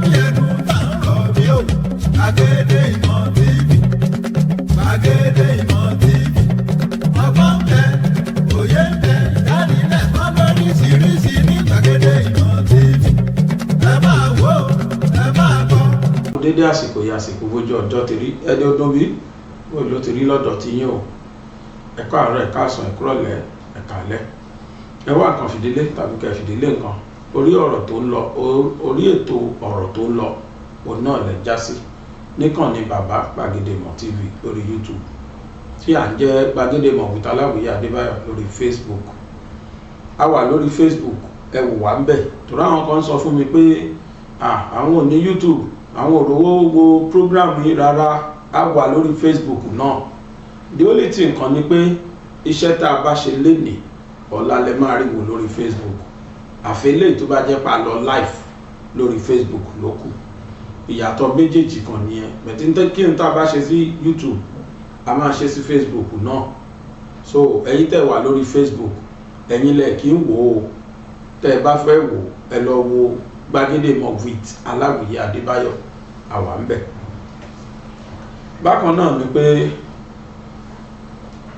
bí ẹnu tá ń rọ̀ bí òwe. Gbàgede Ìmọ̀ TV, Gbàgede Ìmọ̀ TV. Ọgbọ́n ń bẹ, òye ń bẹ, ìdánilẹ́kọ̀ọ́ lóríṣiríṣi ní Gbàgede Ìmọ̀ TV. Ẹ máa wò ó, ẹ máa gbọ́. Dédé àsìkò yìí, àsìkò bójú ọjọ́ ti rí, ẹni ọdún bí ó ló ti rí lọ́dọ̀ tí yín o. Ẹ káàárọ̀, ẹ káàsán, ẹ kúrọ̀lẹ́, ẹ káalẹ́. Ẹ wá nǹkan fìdílé tàbí kẹ́ fìdílé nǹkan. Orí ọ̀rọ̀ tó ń lọ, orí ètò ọ̀rọ̀ tó ń lọ, òun náà lẹ já sí níkànnì Bàbá Gbàgede Ìmọ̀ TV lórí YouTube, tí à ń jẹ́ Gbàgede Ìmọ̀ with Aláwìyé Adébáyọ̀ lórí Facebook. A wà lórí Facebook, ẹ wò wá ń bẹ̀, torí àwọn kan sọ fún mi pé àwọn ò ní YouTube, àwọn ò rówó wo program yìí. Rárá, a wà lórí Facebook náà. The only thing kan ni pé iṣẹ́ tá a bá ṣe lénìí, ọ̀la lẹ máa rí wò lórí Facebook. Àfẹlẹ́ tó bá jẹ́ pa lọ live lórí Facebook ló kù. Ìyàtọ̀ méjèèjì kan nìyẹn. Bẹ̀tí kí n tá a bá ṣe sí YouTube, a máa ṣe sí Facebook náà. So ẹ̀yin tẹ́ wà lórí Facebook, ẹ̀yin lẹ kí ń wò ó. Tẹ́ ẹ bá fẹ́ wò, ẹ lọ wo Gbàgede Ìmọ̀ with Aláwìyé Adébáyọ̀, àwa ń bẹ̀. Bákan náà ni pé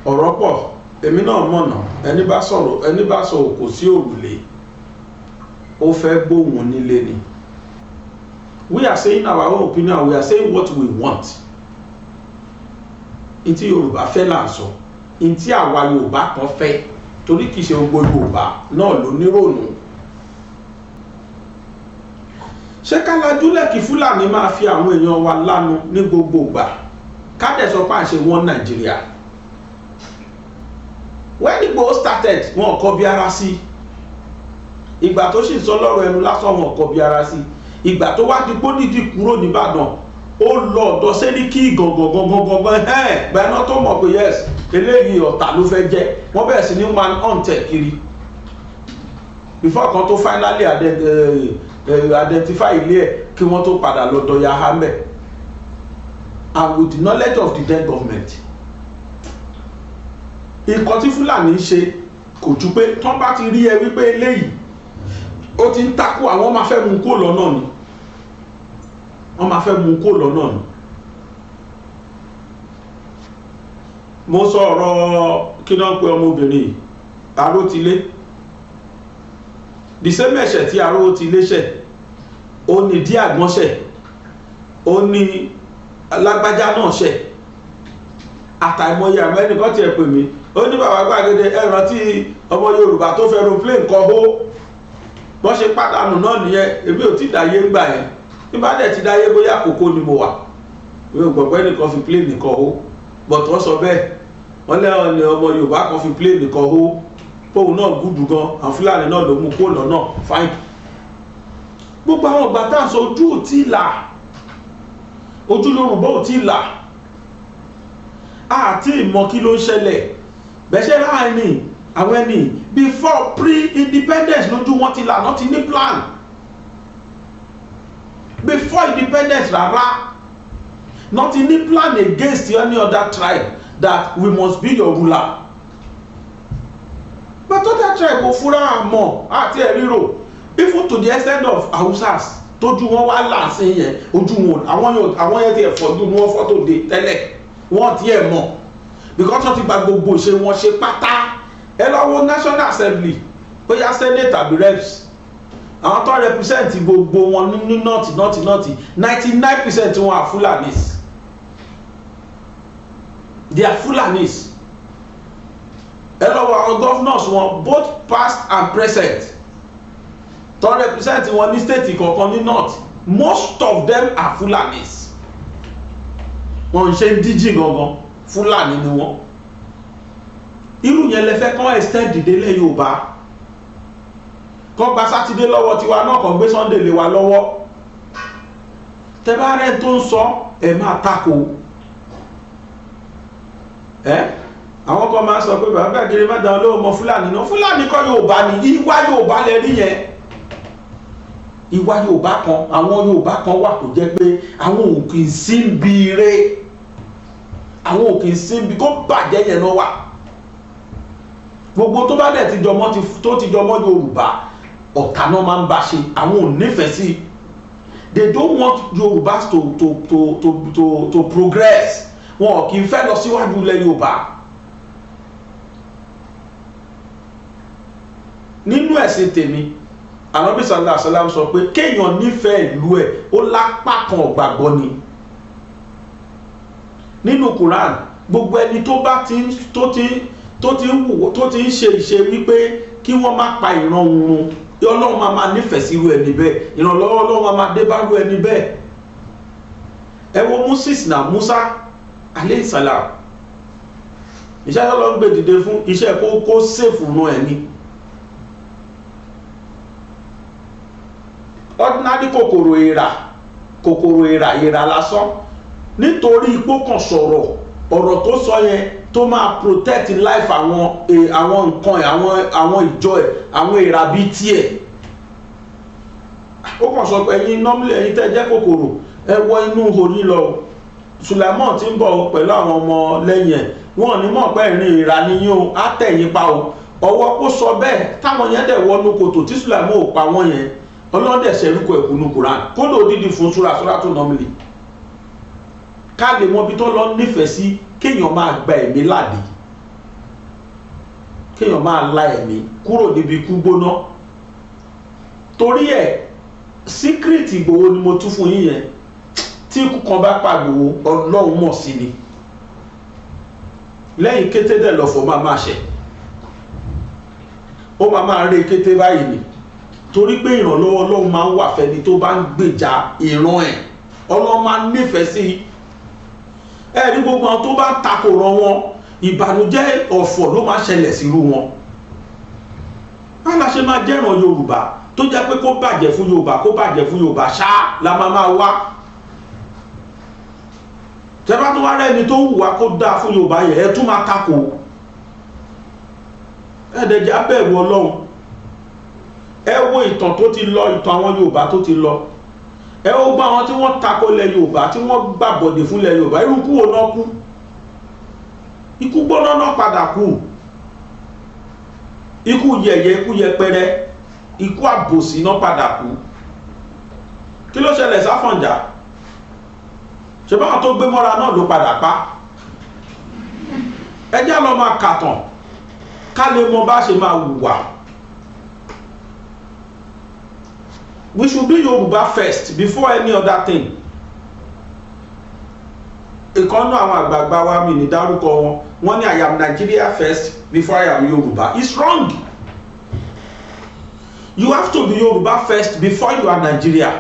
ọ̀rọ̀ pọ̀, èmi náà mọ̀nà. Ẹni bá sọ̀rọ̀, ẹni bá sọ òkò sí òrùlé, ó fẹ́ gbóhùn nílé ni. We are saying our own opinion, we are saying what we want. Ntí Yorùbá fẹ́ là ń sọ, ntí àwa Yorùbá kan fẹ́, torí kìí ṣe gbogbo Yorùbá náà ló nírònú. Ṣé ká lajúlẹ̀ kí Fúlàní máa fi àwọn èèyàn wa lánu ní gbogbo ìgbà, ká dẹ̀ sọ pé à ń ṣe wọ́n Nàìjíríà? When Igboho started, wọn kọ bí ara sí. Ìgbà tó sì sọ lọ́rọ̀ ẹnu lásán, wọn kọ bí ara sí. Ìgbà tó wá di gbódìdí kúrò nìbàdàn, ó lọ ọ̀dọ̀ Sẹ́ríkì gangan gangan gangan, ẹ̀ gbà náà tó mọ̀ pé yes, eléyìí ọ̀tá ló fẹ́ jẹ́. Wọ́n bẹ̀rẹ̀ sí ní man hunt ẹ̀ kiri before kan tó finally identify ilé ẹ̀, kí wọ́n tó padà lọ dọ̀yà hamẹ́, and with the knowledge of the then government. Nǹkan tí Fúlàní ń ṣe kò ju pé tán bá ti rí ẹ wípé eléyìí ó ti ń takò, àwọn máa fẹ́ mú kó lọ́nà ni. Wọ́n máa fẹ́ mú kó lọ́nà ni. Mo sọ ọ̀rọ̀ kí náà pé ọmọbìnrin yìí, Arótilé, the same ẹ̀ṣẹ̀ tí Arótilé ṣẹ̀, ó ní dí àgbọ̀n ṣẹ̀, ó ní lágbájá náà ṣẹ̀, àtàìmọye. Àmọ́ ẹnìkan tiẹ̀ pè mí, ó ní, "Bàbá Gbàgede, ẹ rántí ọmọ Yorùbá tó fẹ́ aeroplane kọ́ hó, bọ́n ṣe pàdánù náà nìyẹn." Èmi ò tí dáyé ńgbà yẹn. Nígbà dẹ̀ ti dáyé, bóyá àkókò ni mo wà, mi ò gbọ́ pé ẹnìkan fi plane kọ́ hó, but wọ́n sọ bẹ́ẹ̀. Wọ́n lẹ́wọ̀n ni ọmọ Yorùbá kan fi plane kọ́ hó, póun náà gúdù gan, àwọn Fúlàní náà ló mú kó lọ́nà. Fine, gbogbo àwọn ìgbà tá à ń sọ, ojú ò tí ì là, ojú Yorùbá ò tí ì là, àti ìmọ̀ kí ló ń ṣẹlẹ̀. Bẹ́sẹ̀ láàrin àwọn ẹni before pre-independence, lójú wọn ti là náà, ti ní plan before independence rárá náà, ti ní plan against any other tribe that we must be your ruler. But other tribe kò fúra mọ̀ àti ẹ̀ríro, even to the extent of Hausas, tójú wọn wá là sí yẹn. Ojú wọn, àwọn yẹn ti ẹ̀ fọ́jú ni wọ́n fọ́tò dé tẹ́lẹ̀, wọ́n ti ẹ̀ mọ̀ because wọ́n ti gba gbogbo ìṣe wọn ṣe pátá. Ẹ lọ wo National Assembly, bóyá Senate tàbí Reps, àwọn tó represent gbogbo wọn ní north north north, 99% wọn are Fulanis. They are Fulanis. Ẹ lọ wo àwọn governors wọn, both past and present, tó represent wọn ní state kọ̀ọ̀kan ní north, most of them are Fulanis. Wọn ń ṣe díjì gangan, Fúlàní ni wọn. Irú yẹn lẹ fẹ́ kán extend délẹ̀ Yorùbá, kán gba Sátidé lọ́wọ́ tiwa náà, kàn gbé Sunday lé wa lọ́wọ́. Tẹ́bárẹ́ tó ń sọ, ẹ máa tako ẹ. Àwọn kan máa sọ pé, "Bàbá Gbàgede, má dáwọn lóhùn, ọmọ Fúlàní náà." Fúlàní kọ́, Yorùbá ni. Ìwà Yorùbá lẹ rí yẹn. Ìwà Yorùbá kan, àwọn Yorùbá kan wà tó jẹ́ pé àwọn ò kì í sí bí ire, àwọn ò kì í sí bí kó bàjẹ́ yẹn náà wà. Gbogbo tó bá dẹ̀ ti jọmọ́, tó ti jọmọ́ Yorùbá, ọ̀tá náà máa ń bá ṣe. Àwọn ò nífẹ̀ẹ́ sí. They don't want Yorùbá to progress. Wọn ò kì í fẹ́ lọ síwájú ilẹ̀ Yorùbá. Nínú ẹ̀sìn tèmi, Ànábì sallallahu alaihi wasallam sọ pé kéèyàn nífẹ̀ẹ́ ìlú ẹ̀, ó lápá kan ọ̀gbàgbọ́ ni. Nínú Quran, gbogbo ẹni tó bá ti tó ti tó ti ń wù, tó ti ń ṣe ìṣe wípé kí wọ́n má pa ìran òun, Ọlọ́run máa máa nífẹ̀ẹ́ sí irú ẹni bẹ́ẹ̀, ìrànlọ́wọ́ Ọlọ́run máa máa dé bá irú ẹni bẹ́ẹ̀. Ẹ wo Moses na Musa alayhi salam, iṣẹ́ tó lọ ń gbé dìde fún iṣẹ́ kó sèfù nù ẹ̀ ni. Ordinary kòkòrò èèrà, kòkòrò èèrà, èèrà lásán, nítorí ipò kan sọ̀rọ̀, ọ̀rọ̀ tó sọ yẹn tó máa protect life àwọn nǹkan ẹ̀, àwọn ìjọ ẹ̀, àwọn èèrà bíi tiẹ̀. Ó kàn sọ pé ẹ̀yin normally, ẹ̀yin tẹ́ jẹ́ kòkòrò, ẹ wọ inú ihò yín lọ. Sulaimon ti ń bọ̀ pẹ̀lú àwọn ọmọ lẹ́yìn ẹ̀, wọn ò ní mọ̀ pé ìrìn èèrà ni yín o, á tẹ̀yìn pa o. Ọwọ́ kó sọ bẹ́ẹ̀, táwọn yẹn dẹ̀ wọnú kòtò tí Sulaimon ò pa wọ́n yẹn, ọlọ́dẹ̀ ṣẹ̀rúkọ ẹ̀kúnú Quran kódò odidi fún súra súra tó normally ká lè mọ ibi tó lọ nífẹ̀ẹ́ sí kéèyàn máa gba ẹ̀mí láde, kéèyàn máa la ẹ̀mí kúrò níbi ikú gbóná. Torí ẹ̀, secret Ìgbòho ni mo tú fún yín yẹn. Tí ikú kan bá pa Ìgbòho, Ọlọ́run mọ̀ sí ni. Lẹ́yìn kété dẹ̀ lọ́fọ̀ máa máa ṣẹ̀, ó máa máa rí kété báyìí ni, torí pé ìrànlọ́wọ́ Ọlọ́run máa ń wà fẹ́ni tó bá ń gbèjà ìran ẹ̀. Ọlọ́run máa ń nífẹ̀ẹ́ sí i. Ẹ rí gbogbo àwọn tó bá ń takò ran wọn, ìbànújẹ́, ọ̀fọ̀ ló máa ṣẹlẹ̀ sírú wọn. Báwo la ṣe máa jẹ́ràn Yorùbá tó jẹ́ pé kó bàjẹ́ fún Yorùbá, kó bàjẹ́ fún Yorùbá ṣáá la máa máa wá? Tẹ́bá tó wá rẹ́ni tó wùwá kó dáa fún Yorùbá yẹn, ẹ tún máa takò. Ẹ̀ẹ́dẹ̀jẹ̀ abẹ́rù Ọlọ́run. Ẹ wo ìtàn tó ti lọ, ìtàn àwọn Yorùbá tó ti lọ. Ẹ wo gbọ́ àwọn tí wọ́n takò lẹ̀ Yorùbá, tí wọ́n gbàbọ̀dè fún lẹ̀ Yorùbá, irú kú wo náà kú? Ikú gbóná náà padà kú, ikú yẹ̀yẹ́, ikú yẹpẹrẹ, ikú àbòsí náà padà kú. Kí ló ṣẹlẹ̀ sáfọ̀njà? Ṣe báwọn tó gbé mọ́ra náà ló padà pa? Ẹ jẹ́ lọ máa kàtàn ká lè mọ bá ṣe máa hùwà. We should be Yorùbá first before any other thing. Ìkànnú àwọn àgbààgbà wa, mi ní dárúkọ wọn, wọ́n ní, "I am Nigeria first before I am Yorùbá." It's wrong. You have to be Yorùbá first before you are Nigeria,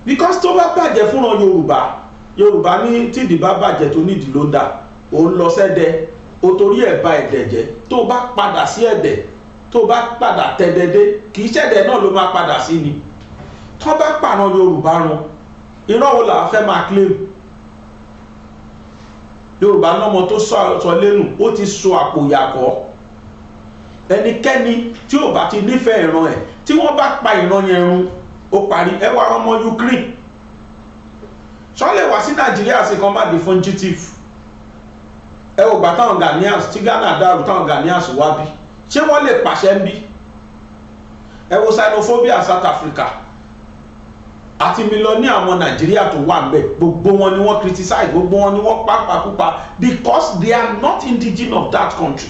because tó bá bàjẹ́ fúnra Yorùbá, Yorùbá ní tídìí bá bàjẹ́ tó nídìí ló ń dà. Ó ń lọ sẹ́dẹ̀, ó torí ẹ̀ ba ẹ̀dẹ̀ jẹ́. Tó bá padà sí ẹ̀dẹ̀, tó bá padà tẹ̀dẹ̀dé, kì í ṣẹ̀dẹ̀ náà ló máa padà sí ni. Tó bá pààrọ̀ Yorùbá run, irọ́ wo là á fẹ́ máa claim? Yorùbá lọ́mọ tó sọ lẹ́nu, ó ti sọ àpò ìyàkọ́. Ẹnikẹ́ni tí ò bá ti nífẹ̀ẹ́ ìran ẹ̀, tí wọ́n bá pa ìran yẹn run, ó parí. Ẹ wá ọmọ Ukraine sọ́lẹ̀ wá sí Nàìjíríà sí kan má di fugitive. Ẹ ò gbà táwọn Ghanaians tí Ghana dàrú, táwọn Ghanaians wá bí, ṣé wọ́n lè pàṣẹ ń bí? Ẹ wo xenophobia South Africa àti mílíọ̀nù àwọn Nàìjíríà tó wà ń bẹ̀. Gbogbo wọn ni wọ́n criticize, gbogbo wọn ni wọ́n pàpàkúpa, because they are not indigenous of that country.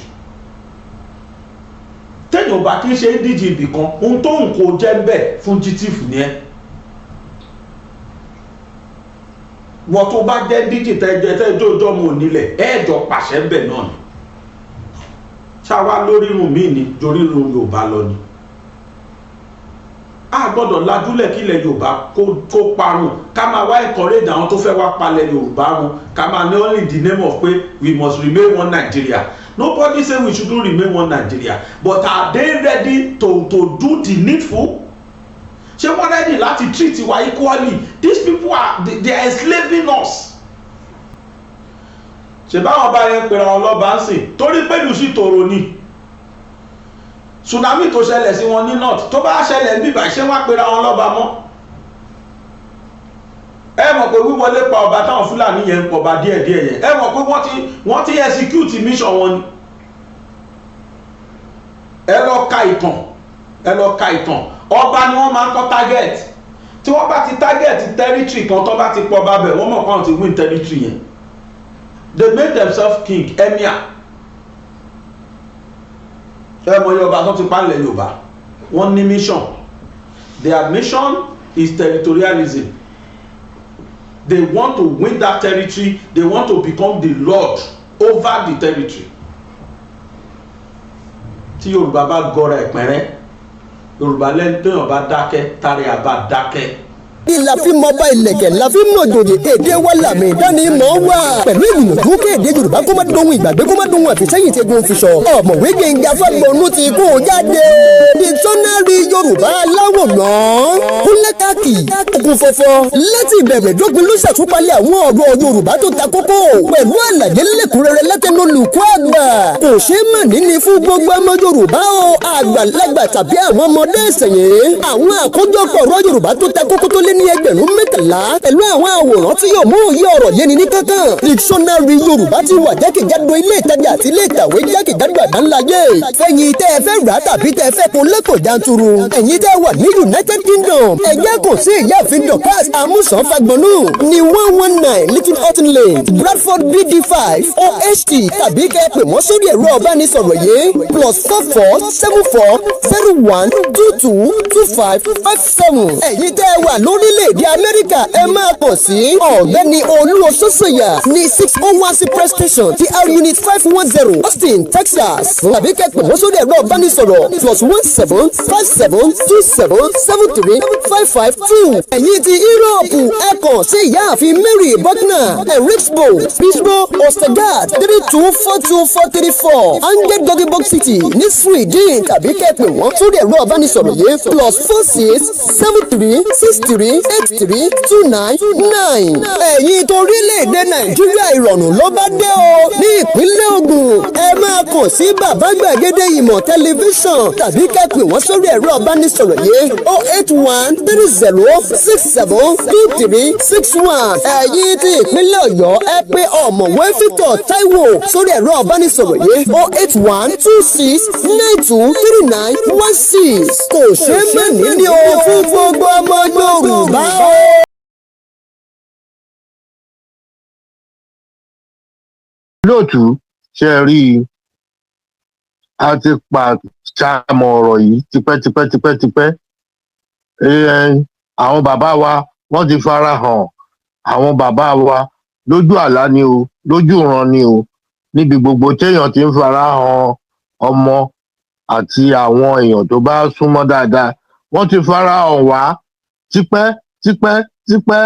Téèyàn bá kí ń ṣe indigene ibì kan, ohun tó ń kó jẹ́ ń bẹ̀, fugitive ni ẹ́. Wọ́n tó bá jẹ́ indigene, tẹ́jọ́ tẹ́jọ́ ìjọ́ mu onílẹ̀, ẹ̀ẹ́dọ̀ pàṣẹ ń bẹ̀ náà ni. Ṣáwá lórírun míì ni jorírun Yorùbá lọ ni. A gbọ́dọ̀ lajúlẹ̀ kílẹ̀ Yorùbá kó parun, ká máa wá encourage àwọn tó fẹ́ wá palẹ̀ Yorùbá run, ká máa ní only the name of pé we must remain one Nigeria. Nobody say we shouldn't remain one Nigeria, but are they ready to do the needful? Ṣé wọ́n ready láti treat wa equally? These people are they are enslaving us. Ṣe báwọn bá yẹn pera wọn lọ́ba ń sìn torí pẹ̀lú sí tòrò ni. Tsunami tó ṣẹlẹ̀ sí wọn ní north, tó bá ṣẹlẹ̀ ń bíbà, ṣé wọ́n pera wọn lọ́ba mọ́? Ẹ mọ̀ pé wíwọlé pa ọba táwọn Fúlàní yẹn ń pọba díẹ̀díẹ̀ yẹn, ẹ mọ̀ pé wọ́n ti execute mission wọn ni. Ẹ lọ ka ìtàn, ẹ lọ ka ìtàn. Ọba ni wọ́n máa ń kọ́ target. Tí wọ́n bá ti target territory kan, tó bá ti pọ̀ bá bẹ̀, wọ́n mọ̀ pé àwọn ti win territory yẹn. They made themselves king, emir. Ẹ mọ iye ọba tó ti pa nílẹ̀ Yorùbá. Wọ́n ní mission. Their mission is territorialism. They want to win that territory. They want to become the lord over the territory. Tí Yorùbá bá gọra ẹ̀pẹ̀rẹ́, Yorùbá lẹ́nu téèyàn bá dákẹ́, tárí àbá dákẹ́. La fi mọ bá ilẹ̀kẹ̀, la fi mọ jòyè. Èdè wa làmì ìdánimọ̀ wà. Pẹ̀lú ìgbìyànjú kí èdè Yorùbá kó má dohun ìgbàgbé, kó má dohun àfisẹ́yìn tí egun fi sọ. Ọ̀mọ̀wé Gbẹ̀ngà Fágbọ̀nù ti kó o jáde. Dictionary Yorùbá aláwòrán kúnlẹ̀ káàkì okùn fọ́fọ́ láti ìbẹ̀rẹ̀ dópin ló ṣàtúpalẹ̀ àwọn ọ̀rọ̀ Yorùbá tó ta kókó pẹ̀lú àlàyé lẹ́kùnrẹ́rẹ́ látẹnu olùkọ́ àgbà. Kò ṣeé mà níní fún gbogbo ọmọ Yorùbá o, àgbàlagbà tàbí àwọn ọmọdé ìsẹ̀yìn. Àwọn àkójọpọ̀ ọ̀rọ̀ Yorùbá tó ta kókó tó lé ní 13,000 pẹ̀lú àwọn àwòrán tí yóò mú òye ọ̀rọ̀ yéni ní kánkán. Dictionary Yorùbá ti wà jákèjádò ilé ìtajà àti ilé ìtàwé jákèjádò àgbáńláyé. Fẹ̀yìn tẹ́ ẹ fẹ́ rà tàbí tẹ́ ẹ fẹ́ kó lẹ́kọ̀ọ́ janturu, ẹ̀yin tẹ́ wà ní United Kingdom, ẹ̀yẹ́ kò sí ìyáàfin Dorcas Amusan Fagbonu ní 119 Little Horton Lane, Bradford, BD5 OHT, tàbí kẹ́ ẹ pè wọ́n sórí ẹ̀rọ ọ̀bánisọ̀rọ̀ yìí: +44 74 01 22 25 57. Ẹ̀yin tẹ́ ẹ wà lórílẹ̀‐èdè Amẹ́ríkà, ẹ máa pọ̀ sí ọ̀gbẹ́ni Olú Ososanya ní 601 Cypress Station, TR Unit 510, Austin, Texas, tàbí kẹ́ pè wọ́n sórí ẹ̀rọ ìbánisọ̀rọ̀ +1 757 277 3552. Ẹ̀yin ti Yúróòpù, ẹ kàn sí ìyáàfin Mary Buckner, Eriksbo Pisbo Ostergaard, 3242434 Angel Gothenburg City ní Sweden, tàbí kẹ́ pè wọ́n sórí ẹ̀rọ ìbánisọ̀rọ̀ yìí: +46 73 63 83 29 9. Ẹ̀yin torílẹ̀-èdè Nàìjíríà, ìrọ̀rùn ló bá dé o. Ní ìpínlẹ̀ Ògùn, ẹ máa kàn sí Bàbá Gbàgede Ìmọ̀ Tẹlifíṣàn tàbí kẹ́ pè wọ́n sórí ẹ̀rọ ìbánisọ̀rọ̀ yìí: 08130672361. Ẹ̀yin tí ìpínlẹ̀ Ọ̀yọ́, ẹ pé ọ̀mọ̀wé Victor Taiwo sórí ẹ̀rọ ìbánisọ̀rọ̀ yìí: 08126923916. Kò ṣeé mọ̀ ní o fún gbogbo ọmọ Yorùbá o. Lóòtú, ṣe rí i, a ti pàṣàmọ̀ ọ̀rọ̀ yìí tipẹ́tipẹ́ tipẹ́tipẹ́. Àwọn bàbá wa, wọ́n ti fara hàn. Àwọn bàbá wa, lójú àlá ni o, lójú ìran ni o, níbi gbogbo téèyàn ti ń fara hàn ọmọ àti àwọn èèyàn tó bá súnmọ́ dáadáa, wọ́n ti fara hàn wá tipẹ́ tipẹ́ tipẹ́.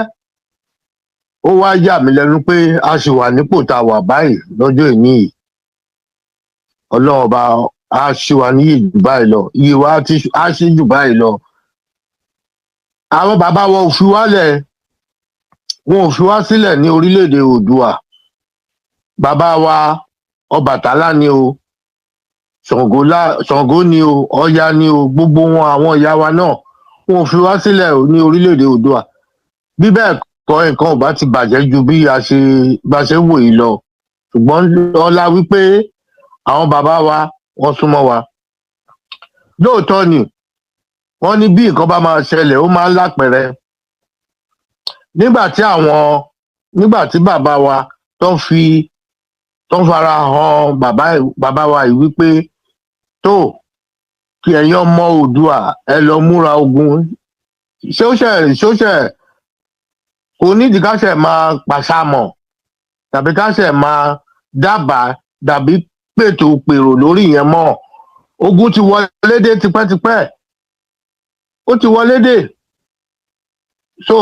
Ó wá yà mí lẹ́nu pé a ṣì wà nípò tá a wà báyìí lọ́jọ́ ìní yìí. Ọlọ́run Ọba á ṣì wà níyì jù báyìí lọ, iyì wa á ṣí jù báyìí lọ. Àwọn bàbá wa ò fi wálẹ̀, wọn ò fi wá sílẹ̀ ní orílẹ̀-èdè Oòduà. Bàbá wa Ọbàtálá ni o, Ṣàngó ni o, Ọya ni o, gbogbo wọn, àwọn ìyá wa náà, wọn ò fi wá sílẹ̀ ní orílẹ̀-èdè Oòduà. Bí bẹ́ẹ̀ kọ́, nǹkan ò bá ti bàjẹ́ ju bí a ṣe bá ṣe ń wò yìí lọ. Ṣùgbọ́n ọlá wípé àwọn bàbá wa, wọ́n súnmọ́ wa lóòótọ́ ni. Wọ́n ní bí nǹkan bá máa ṣẹlẹ̀, ó máa ń lápẹẹrẹ. Nígbà tí bàbá wa tó ń fara hàn bàbá wa yìí wípé tó kí ẹ̀yin ọmọ Oòduà, ẹ lọ múra ogun, ṣé ó ṣe kò nídìí ká ṣe máa pàṣàmọ̀ tàbí ká ṣe máa dábàá tàbí pètò pèrò lórí ìyẹn mọ́? Ogun ti wọlé dé tipẹ́tipẹ́, ó ti wọlé dé. So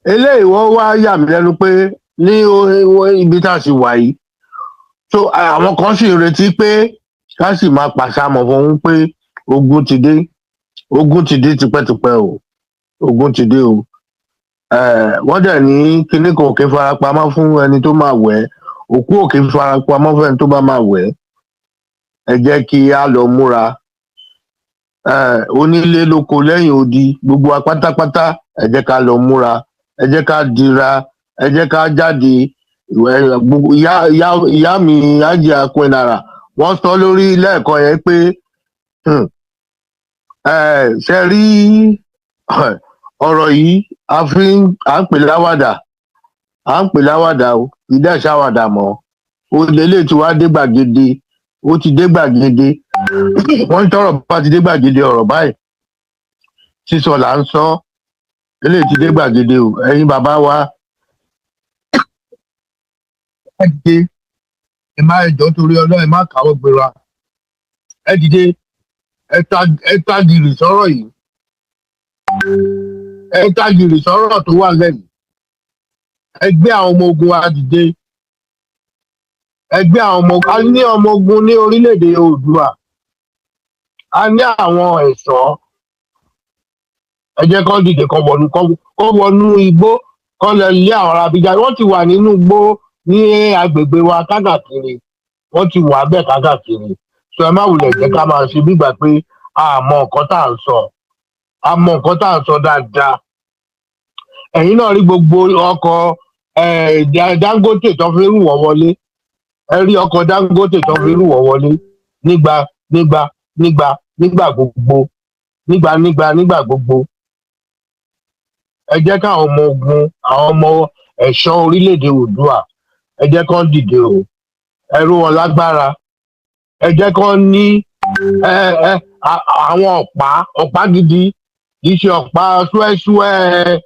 eléyìí, wọ́n wá yà mí lẹ́nu pé ní ibi tá a sì wà yìí, so àwọn kan sì ń retí pé ká sì máa pàṣàmọ̀ fún un pé ogun ti dé. Ogun ti dé tipẹ́tipẹ́ o, ogun ti dé o. Wọ́n dẹ̀ ní kinní kan ò kí farapamọ́ fún ẹni tó máa wẹ̀ ẹ́, òkú ò kí farapamọ́ fún ẹni tó bá máa wẹ̀ ẹ́. Ẹ jẹ́ kí a lọ múra. Onílé lóko lẹ́yìn odi, gbogbo wa pátápátá, ẹ jẹ́ ká lọ múra, ẹ jẹ́ ká dira, ẹ jẹ́ ká jáde. Gbogbo ìyá mi Ájì Akínnára, wọ́n sọ lórí lẹ́ẹ̀kan yẹn pé Ẹ ṣe rí ọ̀rọ̀ yìí, a fi ń à ń pè láwàdà, à ń pè láwàdà o, ìdá ìṣàwàdà mọ́. O lélẹ̀ tí wàá dé gbàgede, ó ti dé gbàgede. Wọ́n ń tọrọ bá ti dé gbàgede ọ̀rọ̀ báyìí, sísọ là ń sọ. Eléyìí ti dé gbàgede o. Ẹ̀yin bàbá wa, ẹ dìde, ẹ má ẹjọ́ torí Ọlọ́run, ẹ má káwọ́ gbéra, ẹ dìde, ẹ ta gìrì sọ̀rọ̀ yìí, ẹ ta gìrì sọ̀rọ̀ tó wà lẹ́nu. Ẹ gbé àwọn ọmọ ogun wa dìde, ẹ gbé àwọn ọmọ. A ní ọmọ ogun ní orílẹ̀-èdè Oòduà, a ní àwọn ẹ̀ṣọ́. Ẹ jẹ́ kán dìde, kán wọnú igbó, kán lọ lé àwọn arábíjà. Wọ́n ti wà nínú igbó ní agbègbè wa káàkiri, wọ́n ti wà bẹ́ẹ̀ káàkiri. So ẹ má wulẹ̀ jẹ́ ká máa ṣe bígbà pé a mọ nǹkan tá à ń sọ. A mọ nǹkan tá à ń sọ dáadáa. Ẹ̀yin náà rí gbogbo ọkọ̀ Dangote tó fi rú wọ́n wọlé. Ẹ rí ọkọ̀ Dangote tó fi rú wọ́n wọlé nígbà nígbà nígbà nígbà gbogbo, nígbà nígbà nígbà gbogbo. Ẹ jẹ́ káwọn ọmọ ogun, àwọn ọmọ ẹ̀ṣọ́ orílẹ̀-èdè Oòduà, ẹ jẹ́ kán dìde o. Ẹ ró wọn lágbára. Ẹ jẹ́ kán ní ẹ ẹ àwọn ọ̀pá, ọ̀pá gidi, kì í ṣe ọ̀pá ṣúẹ́ṣúẹ́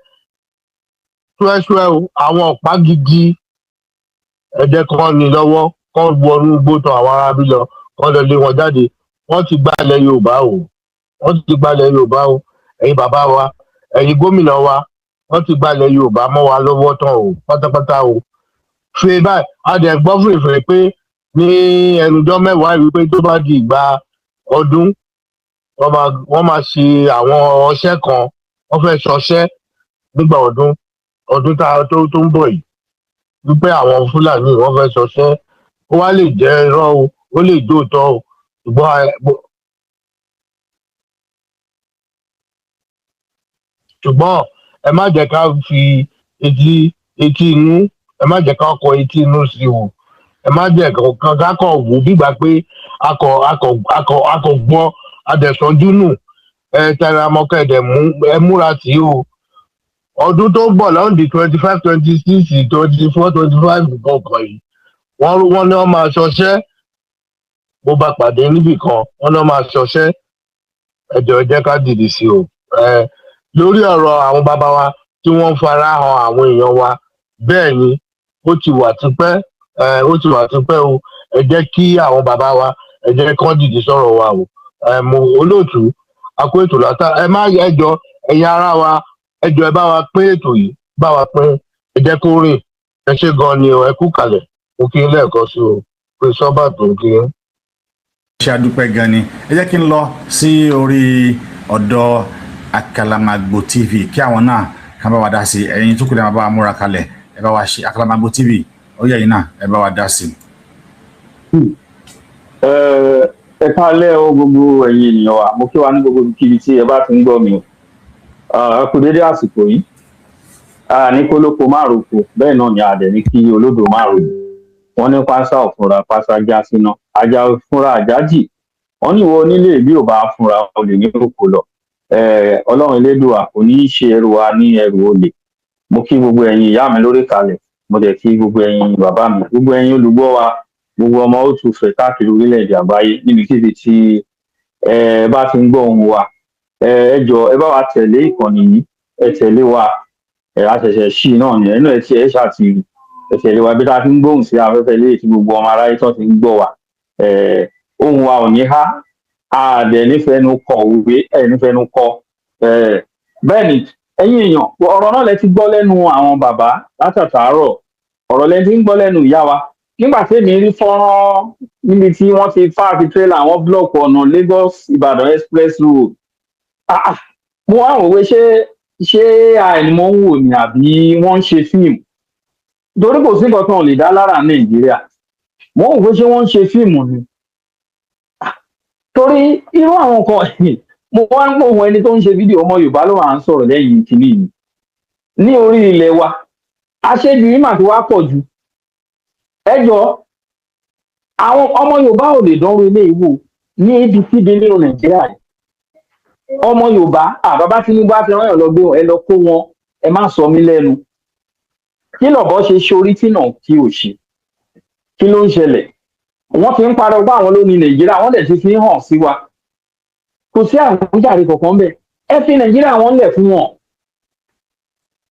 ṣúẹ́ṣúẹ́ o, àwọn ọ̀pá gidi. Ẹ jẹ́ kán ní lọ́wọ́, kán wọnú igbó tán àwọn arábí lọ, kán lọ lé wọn jáde. Wọ́n ti gbálẹ̀ Yorùbá o, wọ́n ti gbálẹ̀ Yorùbá o. Ẹ̀yin bàbá wa, ẹ̀yin gómìnà wa, wọ́n ti gbálẹ̀ Yorùbá mọ́ wa lọ́wọ́ tán o, pátápátá o. Ṣe báyìí, a dẹ̀ gbọ́ fèrèfèrè pé ní ẹnujọ́ 10 yìí, pé tó bá di ìgbà ọdún, wọ́n máa ṣe àwọn ọṣẹ́ kan. Wọ́n fẹ́ ṣọṣẹ́ nígbà ọdún, ọdún tá tó tó ń bọ̀ yìí, wípé àwọn Fúlàní wọ́n fẹ́ ṣọṣẹ́. Ó wá lè jẹ́ irọ́ o, ó lè dóòtọ́ o, ṣùgbọ́n ẹ má jẹ́ ká fi etí inú, ẹ má jẹ́ ká kọ etí inú sí o. Ẹ má jẹ́ ká kọ̀ wò bígbà pé akọ̀ gbọ́ adẹ̀sánjú nù. Ẹ tẹra mọ́, kẹ̀dẹ̀ mú ẹ múra tì í o. Ọdún tó ń bọ̀ lọ́ndì 25, 26, 24, 25 nǹkan yìí, wọ́n ní wọ́n máa ṣọṣẹ́. Mo bá pàdé níbì kan, wọ́n ní wọ́n máa ṣọṣẹ́. Ẹ jọ̀ọ́, ẹ jẹ́ ká dìde sí o. Ẹ lórí ọ̀rọ̀ àwọn bàbá wa tí wọ́n ń fara hàn àwọn èèyàn wa, bẹ́ẹ̀ ni, ó ti wà tipẹ́. Ẹ ó ti wà tipẹ́ o. Ẹ jẹ́ kí àwọn bàbá wa, ẹ jẹ́ kán dìde sọ̀rọ̀ wa o. Ẹ mo olóòtú akó ètò látà. Ẹ má, ẹ jọ, ẹ̀yin ará wa, ẹ jọ, ẹ bá wa pín ètò yìí, bá wa pín, ẹ jẹ́ kó rìn. Ẹ ṣé gan ni o. Ẹ kú kalẹ̀. Mo kí n lẹ́ẹ̀kan sí o pé sọ́bà tó ń kí n. Ṣe àdúpẹ́ gan ni. Ẹ jẹ́ kí n lọ sí orí ọ̀dọ̀ Àkàlàmàgbò TV, kí àwọn náà kàn bá wa dá sí. Ẹ̀yin tó kù lè máa bá wa múra kalẹ̀. Ẹ bá wa ṣe Àkàlàmàgbò TV, ó yẹ ẹ̀yin náà, ẹ bá wa dá sí. Ẹ káalẹ́ o, gbogbo ẹ̀yin ènìyàn wa. Mo kí wa ní gbogbo ibikíbi tí ẹ bá ti ń gbọ́ mi o. Ẹ kú dédé àsìkò yìí. A ní kólóko má roko, bẹ́ẹ̀ náà ni a dẹ̀ ní kí olódò má rodò. Wọ́n ní pásá ò fúnra, pásá já síná, ajá fúnra àjájì. Wọ́n ní ìwọ onílé bí ò bá fúnra, olè ní òkò lọ. Ọlọ́run Elédùà kò ní í ṣe ẹrù wa ní ẹrù olè. Mo kí gbogbo ẹ̀yin ìyá mi lórí kalẹ̀, mo dẹ̀ kí gbogbo ẹ̀yin bàbá mi, gbogbo ẹ̀yin olùgbọ́ wa, gbogbo ọmọ òtúfẹ̀ káàkiri orílẹ̀-èdè àgbáyé, níbikíbi tí ẹ bá ti ń gbọ́ ohùn wa. Ẹ jọ̀ọ́, ẹ bá wa tẹ̀lé ìkànnì yìí, ẹ tẹ̀lé wa. Ẹ a ṣẹ̀ṣẹ̀ ṣí i náà ni, ẹnu ẹ tí ẹ ṣàtìrì. Ẹ tẹ̀lé wa bí tá a fi ń gbóhùn sí afẹ́fẹ́ léyìí tí gbogbo ọmọ aráyé tó ti ń gbọ́ wa. Ohùn wa ò ní há, a dẹ̀ nífẹ̀ẹ́nu kọ òwe ẹ nífẹ̀ẹ́nu kọ. Bẹ́ẹ̀ ni, ẹ̀yin èèyàn, ọ̀rọ̀ náà lẹ ti gbọ́ lẹ́nu àwọn bàbá látàtàárọ̀, ọ̀rọ̀ lẹ ti ń gbọ́ lẹ́nu ìyá wa. Nígbà tí èmi rí fọ́nrán níbi tí wọ́n ti park tírélà, àwọn block ọ̀nà Lagos Ìbàdàn express road, ah, ah, mo wá wò pé ṣé àìní mo ń wò ni àbí wọ́n ń ṣe fíìmù, torí kò sí nǹkan tó lè dá lára Nàìjíríà. Mo ń wò pé ṣé wọ́n ń ṣe fíìmù ni, torí irú àwọn kan. Mo wá ń gbóhùn ẹni tó ń ṣe fídíò, ọmọ Yorùbá ló wà ń sọ̀rọ̀ lẹ́yìn kínní yìí. Ní orí ilẹ̀ wa, àṣejù yìí mà ti wá pọ̀ jù. Ẹ jọ, àwọn ọmọ Yorùbá ò lè dánwò ilé ìwò ní ibikíbi nínú Nàìjíríà yìí. Ọmọ Yorùbá, bàbá Tinubu á fi rán yàn lọ gbé wọn, ẹ lọ kó wọn. Ẹ má sọ mí lẹ́nu. Kí lọ̀bọ ṣe sórí tí náà kí ò ṣe? Kí ló ń ṣẹlẹ̀? Wọ́n ti ń pariwo pé àwọn ló ní Nàìjíríà, wọ́n dẹ̀ ti fi hàn sí wa. Kò sí àwíjàre kankan bẹ́ẹ̀. Ẹ fi Nàìjíríà wọn lẹ̀ fún wọn,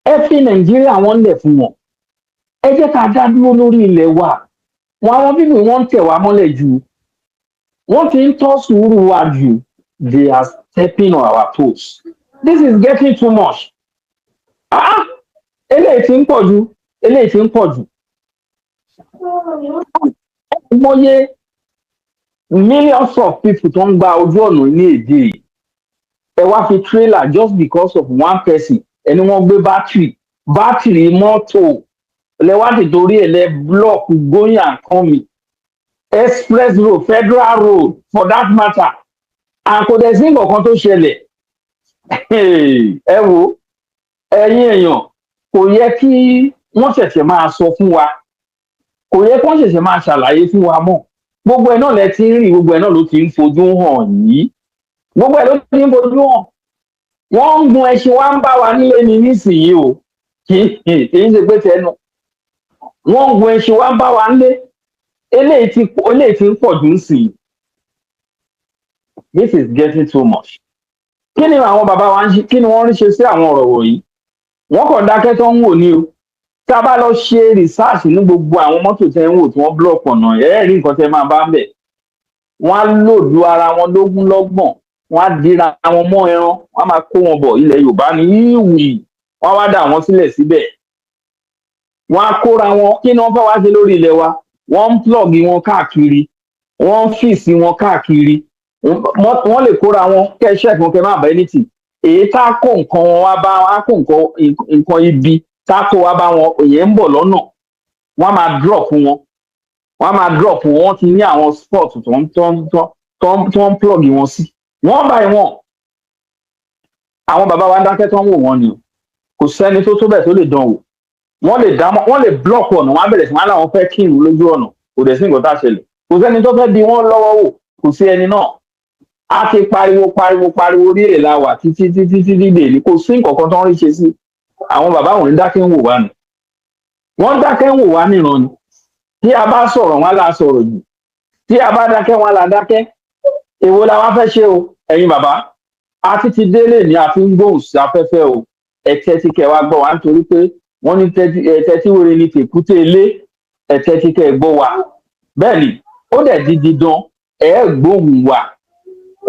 ẹ fi Nàìjíríà wọn lẹ̀ fún wọn. Ẹ jẹ́ ká dá dúró lórí ilẹ̀ wa. Wọn àwọn bíbí wọn ń tẹ̀ wá mọ́lẹ̀ jù, wọ́n ti ń tọ́ sùúrù wa jù. They are stepping on our toes. This is getting too much. Ah, eléyìí ti ń pọ̀ jù, eléyìí ti ń pọ̀ jù. Mọye millions of people tó ń gba ojú ọ̀nà ní èdè yìí, ẹ wá fi trailer just because of one person, ẹni wọ́n gbé battery mọ́tò lẹ́wádìí torí ẹ̀ lẹ́ block going and coming express road, federal road for that matter, and kò dẹ̀ sí nǹkan kan tó ṣẹlẹ̀. Ẹ wo, ẹ̀yin èèyàn, kò yẹ kí wọ́n ṣẹ̀ṣẹ̀ máa sọ fún wa, kò yẹ kí wọ́n ṣẹ̀ṣẹ̀ máa ṣàlàyé fún wa mọ́. Gbogbo ẹ̀ náà lẹ ti ń rí, gbogbo ẹ̀ náà ló ti ń fojú hàn yìí, gbogbo ẹ̀ ló ti ń fojú hàn. Wọ́n ń gun ẹṣin wá ń bá wa nílé ni nísìnyí o. Kì í ṣe pé tẹnu wọ́n ń gun ẹṣin wá ń bá wa nílé. Eléyìí ti ń pọ̀ jù nísìnyí. This is getting too much. Kí ni àwọn bàbá wa ń ṣe? Kí ni wọ́n ń ṣe sí àwọn ọ̀rọ̀ wọ̀nyí? Wọ́n kàn dákẹ́ tó ń wò ní o. Tá a bá lọ ṣe research ní gbogbo àwọn mọ́tò tẹ́ ń wò tí wọ́n block ọ̀nà, ẹ̀ rí nǹkan tẹ́ máa bá ń bẹ̀. Wọ́n á load ara wọn lógún lọ́gbọ̀n, wọ́n á dira wọn mọ́ ẹran, wọ́n á máa kó wọn bọ̀ ilẹ̀ Yorùbá ní ìwì, wọ́n á wá dà wọ́n sílẹ̀ síbẹ̀. Wọ́n á kóra wọn. Kí ni wọ́n fẹ́ wá ṣe lórí ilẹ̀ wa? Wọ́n ń plug wọn káàkiri, wọ́n ń fìsì wọn káàkiri. Wọ́n lè kóra wọn kẹ́ ẹ check wọn, kẹ́ ẹ má bá anything. Èyí tá a kó nǹkan wọn wá bá, á kó nǹkan ibi tá a kó wá bá wọn, èyí ń bọ̀ lọ́nà, wọ́n á máa drop wọn, wọ́n á máa drop wọn. Wọ́n ti ní àwọn spot tó ń plug wọn sí wọ́n báyìí. Wọ́n àwọn bàbá wa ń dákẹ́ tó ń wò wọ́n ni o. Kò sẹ́ni tó tó bẹ́ẹ̀ tó lè dán wò. Wọ́n lè dá, wọ́n lè block ọ̀nà, wọ́n á bẹ̀rẹ̀ sí wọ́n á láwọn fẹ́ kírun lójú ọ̀nà, kò dẹ̀ sí nǹkan tá a ṣẹlẹ̀. Kò sẹ́ni tó fẹ́ di wọ́n lọ́wọ́ wò, kò sí ẹni náà. A ti pariwo, pariwo, pariwo rí èlà wà títí títí títí dè ní, kò sí nǹkan kan tó ń rí ṣe sí. Àwọn bàbá wọn ń dákẹ́ ń wò wá ni, wọ́n dákẹ́ ń wò wá níran ni. Tí a bá sọ̀rọ̀, wọn á la sọ̀rọ̀ jù. Tí a bá dákẹ́, wọn á la dákẹ́. Èwo la wá fẹ́ ṣe o, ẹ̀yin bàbá? A ti ti délé ní, a fi ń gbóhùn sí afẹ́fẹ́ o. Ẹ tẹ́tí kẹ́ wá gbọ́ wa, nítorí pé wọ́n ní tẹ́tí wéré ní tèkúté ilé. Ẹ tẹ́tí kẹ́ gbọ́ wa. Bẹ́ẹ̀ ni, ó dẹ̀ di dídán ẹ gbóhùn wa,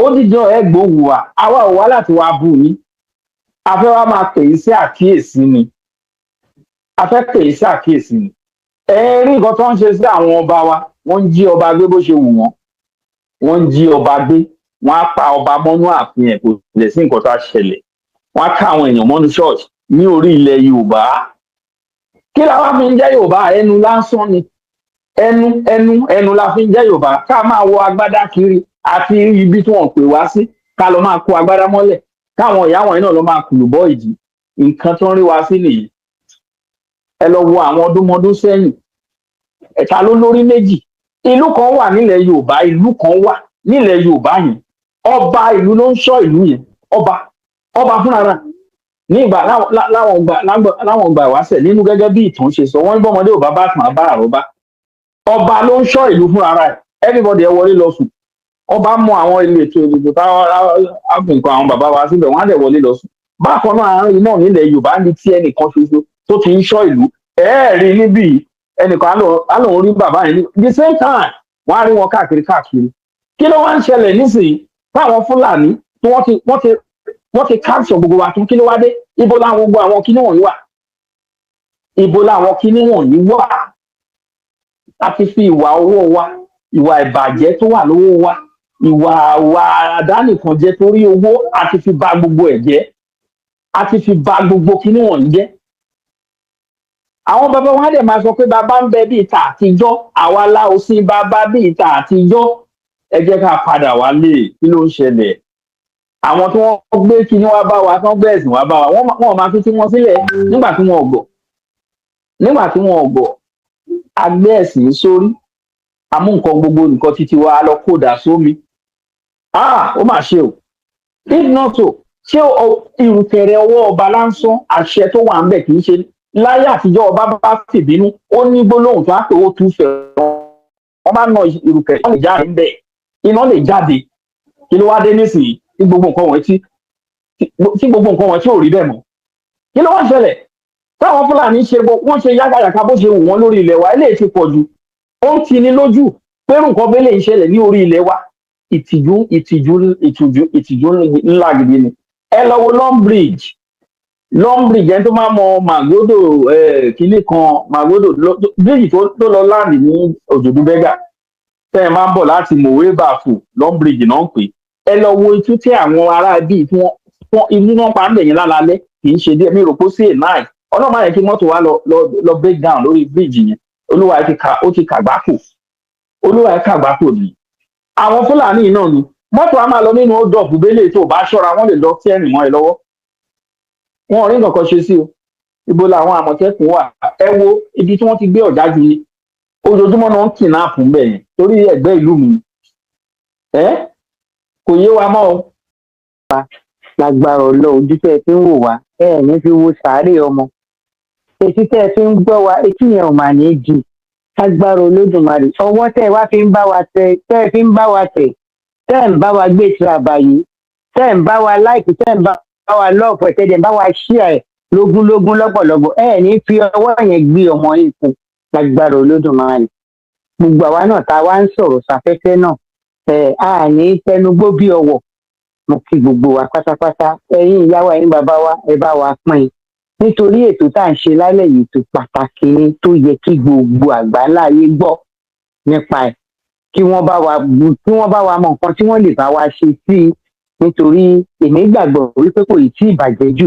ó dídán ẹ gbóhùn wa. Àwa ò wá láti wá bù yín, a fẹ́ wá máa pè é sí àkíyèsí ni, a fẹ́ pè é sí àkíyèsí ni. Ẹ rí nǹkan tó ń ṣe sí àwọn ọba wa. Wọ́n ń jí ọba gbé bó ṣe wù wọ́n. Wọ́n ń jí ọba gbé, wọ́n á pa ọba mọ́nú ààfin ẹ̀, kò lè sí nǹkan tó á ṣẹlẹ̀. Wọ́n á ká àwọn èèyàn mọ́nú church ní orí ilẹ̀ Yorùbá. Kí la wá fi ń jẹ́ Yorùbá? Ẹnu lásán ni, ẹnu, ẹnu, ẹnu la fi ń jẹ́ Yorùbá. Ká máa wọ agbádá kiri àti ibi tí wọ́n pè wá sí, ká lọ máa kó agbádá mọ́lẹ̀, káwọn ìyá wọ̀nyí náà lọ máa kùlù bọ́ ìdí. Nǹkan tó ń rí wa sí nìyí. Ẹ lọ wo àwọn ọdúnmọdún sẹ́yìn, ẹ̀ta ló lórí méjì. Ìlú kan wà nílẹ̀ Yorùbá, ìlú kan wà nílẹ̀ Yorùbá yẹn, ọba ìlú ló ń ṣọ́ ìlú yẹn. Ọba fúnra rẹ̀ ní ìgbà láwọn ìgbà ìwáṣẹ̀ nínú, gẹ́gẹ́ bí ìtàn ṣe sọ, wọ́n ní bọ́mọdé ò bá bá tàn bá àròbá. Ọba ló ń ṣọ́ ìlú fúnra rẹ̀. Everybody, ẹ wọlé lọ sùn. Ọba mú àwọn ilé ètò táwọn nǹkan àwọn bàbá wa síbẹ̀, wọ́n á dẹ̀ wọlé lọ sùn. Bákan náà, àárín náà nílẹ̀ Yorùbá ní tí ẹnìkan ṣoṣo tó ti ń ṣọ́ ìlú. Ẹ̀ẹ́rì níbí ẹnìkan á lóun rí bàbá yẹn ní the same time, wọ́n á rí wọn káàkiri káàkiri. Kí ló wá ń ṣẹlẹ̀ nísìnyí táwọn Fúlàní tí wọ́n ti capture gbogbo wa tún? Kí ló wá dé? Ibo làwọn gbogbo àwọn kíní wọ̀nyí wà? Ibo làwọn kíní wọ̀nyí wà? A ti fi ìwà owó wa, ìwà ìbàjẹ́ tó wà lówó wa, ìwà wa àdánìkànjẹ torí owó, a ti fi bà gbogbo ẹ̀ jẹ́, a ti fi bà gbogbo kíní wọ̀nyí jẹ́. Àwọn bàbá wa dẹ̀ máa sọ pé bàbá ń bẹ bíi ta àtijọ́, àwa la ò sí bàbá bíi ta àtijọ́. Ẹ jẹ́ ká padà wálé. Kí ló ń ṣẹlẹ̀? Àwọn tí wọ́n gbé kíní wá bá wa, tí wọ́n gbé ẹ̀sìn wá bá wa, wọ́n máa fi tí wọ́n sílẹ̀ nígbà tí wọ́n ò gbọ́. Nígbà tí wọ́n ò gbọ́, a gbé ẹ̀sìn sórí, a mú nǹkan gbogbo nǹkan títí wa lọ kódà sómi. Ah, ó mà ṣe o. If not so, ṣé ìrùkẹ̀rẹ̀ ọwọ́ ọba lásán, àṣẹ tó wà ń bẹ̀ kì í ṣe láyé àtijọ́. Ọba bá fìbínú, ó ní gbólóhùn tó á pè, ó tún fẹ̀, wọ́n bá na ìrùkẹ̀rẹ̀, wọ́n lè jáde ń bẹ̀, iná lè jáde. Kí ló wá dé nísìnyí tí gbogbo nǹkan wọ̀nyí tí ò rí bẹ́ẹ̀ mọ́? Kí ló wá ṣẹlẹ̀ táwọn Fúlàní ṣe wọ́n ṣe yákàyàká bó ṣe wù wọ́n lórí ilẹ̀ wa? Eléyìí ti pọ̀ jù, ó ń tini lójú pẹ̀rù nǹkan bẹ́ẹ̀ lè ń ṣẹlẹ̀ ní orí ilẹ̀ wa. Ìtìjú, ìtìjú, ìtìjú, ìtìjú ńlá gidi ni. Ẹ lọ wo Long Bridge. Long Bridge, ẹni tó máa mọ Magodo, kinní kan Magodo bridge tó lọ láàrin ní Òjòdú Bẹ́gà, tẹ́ ẹ máa ń bọ̀ láti Mòwe Bàfò, Long Bridge náà ń pè. Ẹ lọ wo itú tí àwọn ará bíi tí wọ́n inú náà pa ń bẹ̀yìn lálálẹ́, kì í ṣe díẹ̀. Mi rò pé ó sí a night. Ọlọ́run máa yẹ kí mọ́tò wa lọ break down lórí bridge yẹn. Olúwa ẹ ti kà, ó ti kàgbákò, olúwa ẹ kàgbákò ni. Àwọn Fúlàní náà ni mọ́tò á máa lọ nínú hold up bẹ́lẹ̀, tó bá ṣọ́ra, wọ́n lè lọ tẹ́rìn mọ́ ẹ lọ́wọ́. Wọn ò rí nǹkan kan ṣe sí o. Ibo làwọn Àmọ̀tẹ́kùn wà? Ẹ wo ibi tí wọ́n ti gbé ọ̀jájú ni. Ojoojúmọ́ náà ń kidnap ń bẹ̀ yẹn torí ẹgbẹ́ ìlú mi ẹ kò yé wa mọ́ o. Lágbára Ọlọ́run, ojú tẹ́ ẹ fi ń wò wá, ẹ ẹ̀ ní fi wo sàárè ọmọ. Etí tẹ́ ẹ fi ń gbọ́ wa, etí yẹn ò mà ní í di. Lágbára Olódùmarè, ọwọ́ tẹ́ ẹ wá fi ń bá wa tẹ, tẹ́ ẹ fi ń bá wa tẹ̀, tẹ́ ẹ ń bá wa gbé tìrabà yìí, tẹ́ ẹ ń bá wa like, tẹ́ ẹ ń bá wa love, ẹ̀ tẹ́ ẹ ń bá wa share ẹ̀ lógúnlógún lọ́pọ̀lọpọ̀, ẹ ẹ̀ ní fi ọwọ́ yẹn gbé ọmọ yìí fún. Lágbára Olódùmarè, gbogbo àwa náà tá a wá ń sọ̀rọ̀ sáfẹ́fẹ́ náà, ẹ̀ á ní tẹnugbó bí ọwọ̀. Mo kí gbogbo wa pátápátá. Ẹ̀yin ìyá wa, ẹ̀yin bàbá wa, ẹ bá wa pín in, nítorí ètò tá à ń ṣe lálẹ́ yìí, ètò pàtàkì ni tó yẹ kí gbogbo àgbáńlá ayé gbọ́ nípa ẹ̀, kí wọ́n bá wa mọ nǹkan tí wọ́n lè bá wa ṣe sí i, nítorí èmi gbàgbọ́ wípé kò ì tí ì bàjẹ́ jù.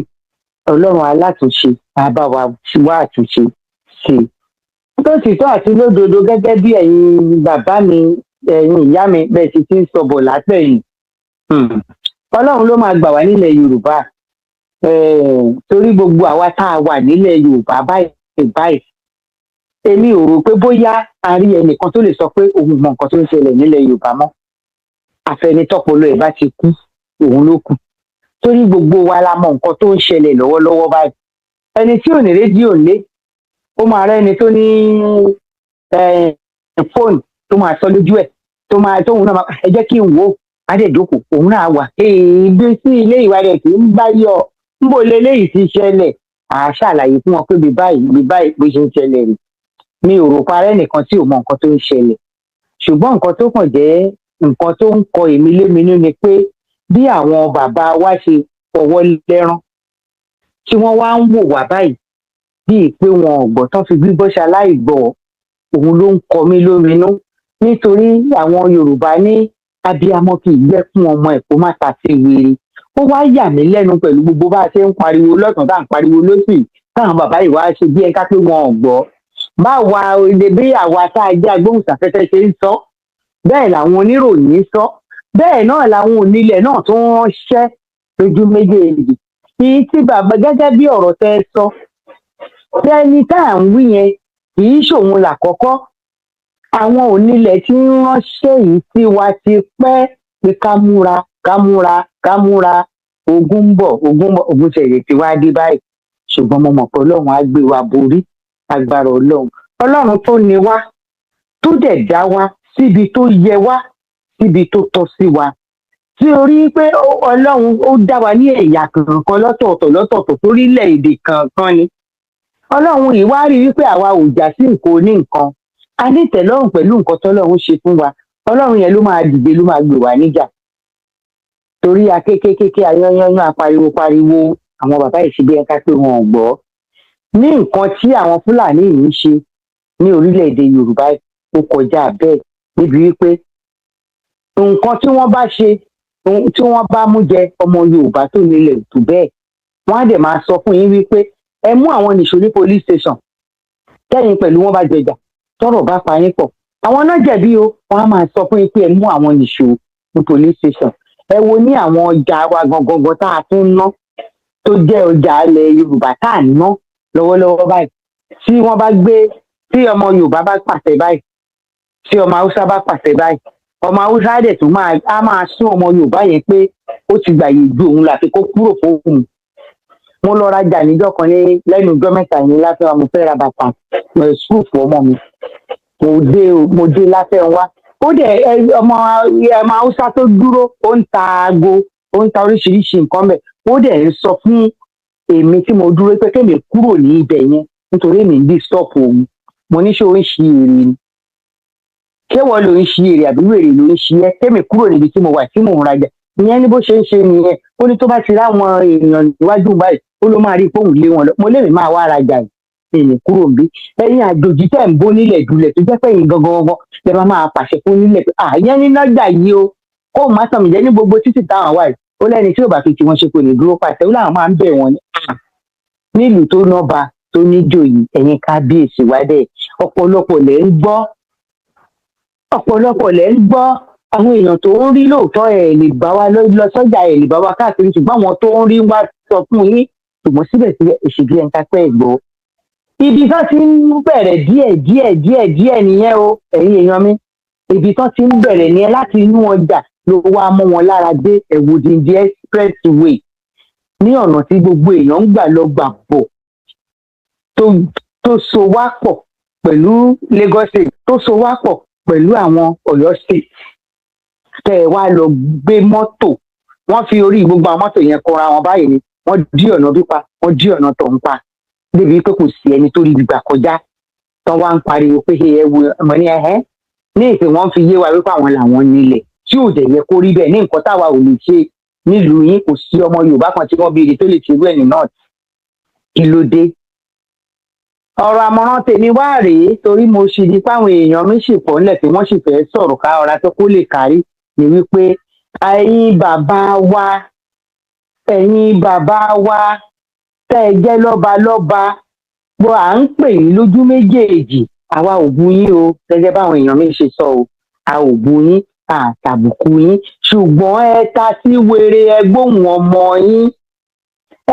Ọlọ́run alátúnṣe á bá wa wá àtúnṣe ṣe tó sì tọ́ àti lódodo. Gẹ́gẹ́ bí ẹ̀yin bàbá mi, ẹ̀yin ìyá mi, bẹ́ẹ̀ sì ti ń sọ bọ̀ látẹ̀yìn, Ọlọ́run ló máa gbà wá nílẹ̀ Yorùbá, torí gbogbo àwa tá a wà nílẹ̀ Yorùbá báyìí báyìí, èmi ò rò pé bóyá a rí ẹnìkan tó lè sọ pé òun mọ nǹkan tó ń ṣẹlẹ̀ nílẹ̀ Yorùbá mọ́. Àfẹnitọ́pọlọ ẹ̀ bá ti kú, òun ló kù, torí gbogbo wa la mọ nǹkan tó ń ṣẹlẹ̀ lọ́wọ́lọ́wọ́ báyìí. Ẹni tí ò ní rédíò ńlé, ó máa rẹ́ni tó ní fóònù tó máa sọ lójú ẹ̀, tó máa tóun náà máa ẹ jẹ́ kí n wò ó, á dẹ̀ jókòó, òun náà wà èébí sí ilé ìwà rẹ̀ kì í bá yọ ńbò leléyìí ti ṣẹlẹ̀. À á ṣàlàyé fún wọn pé bí báyìí bí báyìí bó ṣe ń ṣẹlẹ̀ rè. Mi ò rò parẹ́ nìkan tí ò mọ nǹkan tó ń ṣẹlẹ̀, ṣùgbọ́n nǹkan tó kàn jẹ́ nǹkan tó ń kọ èmi léminú ni pé bí àwọn bàbá wa ṣe fọwọ́ lẹ́rán tí wọ́n wá ń wò wá báyìí bíi pé wọn ò gbọ́, tán fi gbígbọ́ ṣaláìgbọ́, òun ló ń kọ mí lóminú, nítorí àwọn Yorùbá ní abiyamọ kì í gbẹ́kún ọmọ ẹ̀ kó má ta sí wèrè. Ó wá yà mí lẹ́nu pẹ̀lú gbogbo bá a ṣe ń pariwo lọ́tún, tá à ń pariwo lọ́sì, táwọn bàbá yìí wá ṣe bí ẹ ká pé wọn ò gbọ́. Báwa ilé bí àwa tá a jẹ́ agbóhùnsáfẹ́fẹ́ ṣe ń sọ, bẹ́ẹ̀ làwọn oníròyìn ń sọ, bẹ́ẹ̀ náà làwọn onílẹ̀ náà tó ń ránṣẹ́ lójú méjèèjì. Kì í tí bàbá, gẹ́gẹ́ bí ọ̀rọ̀ tẹ́ ẹ sọ, tẹ́ni tá à ń wí yẹn kì í ṣòun làkọ́kọ́. Àwọn onílẹ̀ tí ń ránṣẹ́ yìí sí wa ti pẹ́ pé ká múra, ká múra, ká múra, ogun ń bọ̀, ogun ń bọ̀. Ogun ṣẹlẹ̀ tí wàá dé báyìí, ṣùgbọ́n mo mọ̀ pé Ọlọ́run á gbé wa borí. Agbára Ọlọ́run, Ọlọ́run tó ní wá, tó dẹ̀ dá wa síbi tó yẹ wá, síbi tó tọ́ sí wa, tí orí pé Ọlọ́run ó dá wa ní ẹ̀yà kankan lọ́tọ̀ọ̀tọ̀ lọ́tọ̀ọ̀tọ̀, torílẹ̀-èdè kankan ni. Ọlọ́run yìí wá rí wípé àwa ò já sí nǹkan oní nǹkan, a ní ìtẹ́lọ́rùn pẹ̀lú nǹkan tọ́lọ́run ṣe fún wa. Ọlọ́run yẹn ló máa dìde, ló máa gbè wá níjà, torí akékékéké ayányányán apariwo pariwo, àwọn bàbá yìí ṣe bí ẹ̀ka pé wọn ò gbọ́ ní nǹkan tí àwọn Fúlàní yìí ń ṣe ní orílẹ̀-èdè Yorùbá. Ó kọjá bẹ́ẹ̀ níbi wípé nǹkan tí wọ́n bá ṣe, tí wọ́n bá mú jẹ ọmọ Yorùbá tó nílẹ̀ tó bẹ́ẹ̀, wọ́n á dẹ̀ máa sọ fún yín wípé ẹ mú àwọn nìṣó ní police station. Kẹ́yìn pẹ̀lú wọn bá jẹjà, tọ́rọ̀ bá pa yín pọ̀, àwọn náà jẹ̀bi o. Wọ́n á máa sọ fún yín pé ẹ mú àwọn nìṣó ní police station. Ẹ wo ní àwọn ọjà wa gangan tá a tún ná, tó jẹ́ ọjà ilẹ̀ Yorùbá tá à ń ná lọ́wọ́lọ́wọ́ báyìí, tí wọ́n bá gbé, tí ọmọ Yorùbá bá pàṣẹ báyìí, tí ọmọ Haúsá bá pàṣẹ báyìí, Ọmọ Haúsá dẹ̀ tún máa á máa sún ọmọ Yorùbá yẹn pé ó ti gbàyè ju òun láfi kó kúrò fóun. Mo lọ rajà níjọ́ kan ní lẹ́nu ọjọ́ 3 ní Láfẹ́nwá. Mo fẹ́ ra bàtà school fún ọmọ mi. Mo dé o, mo dé Láfẹ́nwá, ó dẹ̀ ọmọ Haúsá tó dúró, ó ń ta aago, ó ń ta oríṣiríṣi nǹkan bẹ̀. Ó dẹ̀ ń sọ fún èmi tí mo dúró pé kémi kúrò ní ibẹ̀ yẹn nítorí èmi ń disturb òun. Mo ní, ṣé ó ń ṣi èrè ni? Ṣé wọ́n ló ń ṣi èrè àbí wèrè ló ń ṣi ẹ́? Kémi kúrò níbi tí mo wà tí mò ń rajà. Ìyẹn ní bó ṣe ń ṣe nìyẹn. Ó ní tó bá ti ráwọn èèyàn níwájú báyìí, ó ló máa rí i pé òun lé wọn lọ. Mo lémi máa wá rajà yìí, èmi kúrò níbí. Ẹ̀yin àjòjì tẹ̀ ń bó nílẹ̀ dulẹ̀, tó jẹ́ pé ẹ̀yin gangan gangan lẹ máa máa pàṣẹ fún nílẹ̀ pé àyẹn ní lọ́jà yìí o, kó má sàn mí jẹ́ ní gbogbo títì táwọn wà yìí. Ó lẹ́ni tí ò bá fi tiwọn ṣe kò ní dúró pàṣẹ. Ó láwọn máa ń bẹ̀ wọ́n ní nílùú tó nọ́ba tó níjòyè. Ẹ̀yin kábíyèsí wá dẹ̀, ọ̀pọ̀lọpọ̀ lẹ̀ ń gbọ́, ọ̀pọ̀lọpọ̀ lẹ̀ ń gbọ́. Àwọn èèyàn tó ń rí lóòótọ́, ẹ̀ lè bá wa lọ sọ́jà, ẹ̀ lè bá wa káàkiri, ṣùgbọ́n àwọn tó ń rí wá sọ fún yín. Ṣùgbọ́n síbẹ̀síbẹ̀, èsì bí ẹn kápẹ́ ẹ̀ gbọ́. Ibi tán ti ń bẹ̀rẹ̀ díẹ̀ díẹ̀ díẹ̀ díẹ̀ nìyẹn o, ẹ̀yin èèyàn mi. Ibi tán ti ń bẹ̀rẹ̀ nìyẹn. Láti inú ọjà ló wá mọ́ wọn lára dé ẹ̀wòdìndí expressway, ní ọ̀nà tí gbogbo èèyàn ń gbà lọ gbà bọ̀, tó so wá pọ̀ pẹ̀lú Lagos State, tó so wá pọ̀ pẹ̀lú àwọn Ọ̀yọ́ State. Tẹ́ ẹ wá lọ gbé mọ́tò, wọ́n fi orí gbogbo àwọn mọ́tò yẹn kọra wọn báyìí ni. Wọ́n dí ọ̀nà pípa, wọ́n dí ọ̀nà tó ń pa débi pé kò sí ẹni tó rí gbígbà kọjá. Tán wá ń pariwo pé ẹ wo ọmọ ní ẹhẹ́ ní ìsìn. Wọ́n fi yé wa wípé àwọn làwọn nílẹ̀, tí ò dẹ̀ yẹ kó rí bẹ́ẹ̀. Ní nǹkan táwa ò lè ṣe nílùú yín, kò sí ọmọ Yorùbá kan tí wọ́n bí ire tó lè ṣerú ẹ̀ ní north. Kí ló dé? Ọ̀rọ̀ àmọ̀ràn tèmi wá rèé, torí mo sì ní páwọn èèyàn mi sì pọ̀ nílẹ̀ tí wọ́n sì fẹ́ sọ̀rọ̀, ká ọ̀rá tó kó lè kárí ni wípé ẹ̀yin bàbá wa, ẹ̀yin bàbá wa tẹ́ ẹ jẹ́ lọ́ba lọ́ba bó, à ń pè yín lójú méjèèjì. Àwa ò bu yín o, gẹ́gẹ́ báwọn èèyàn mi ṣe sọ o. A ò bu yín, àtàbùkù yín, ṣùgbọ́n ẹ ta sí wèrè, ẹ gbóhùn ọmọ yín,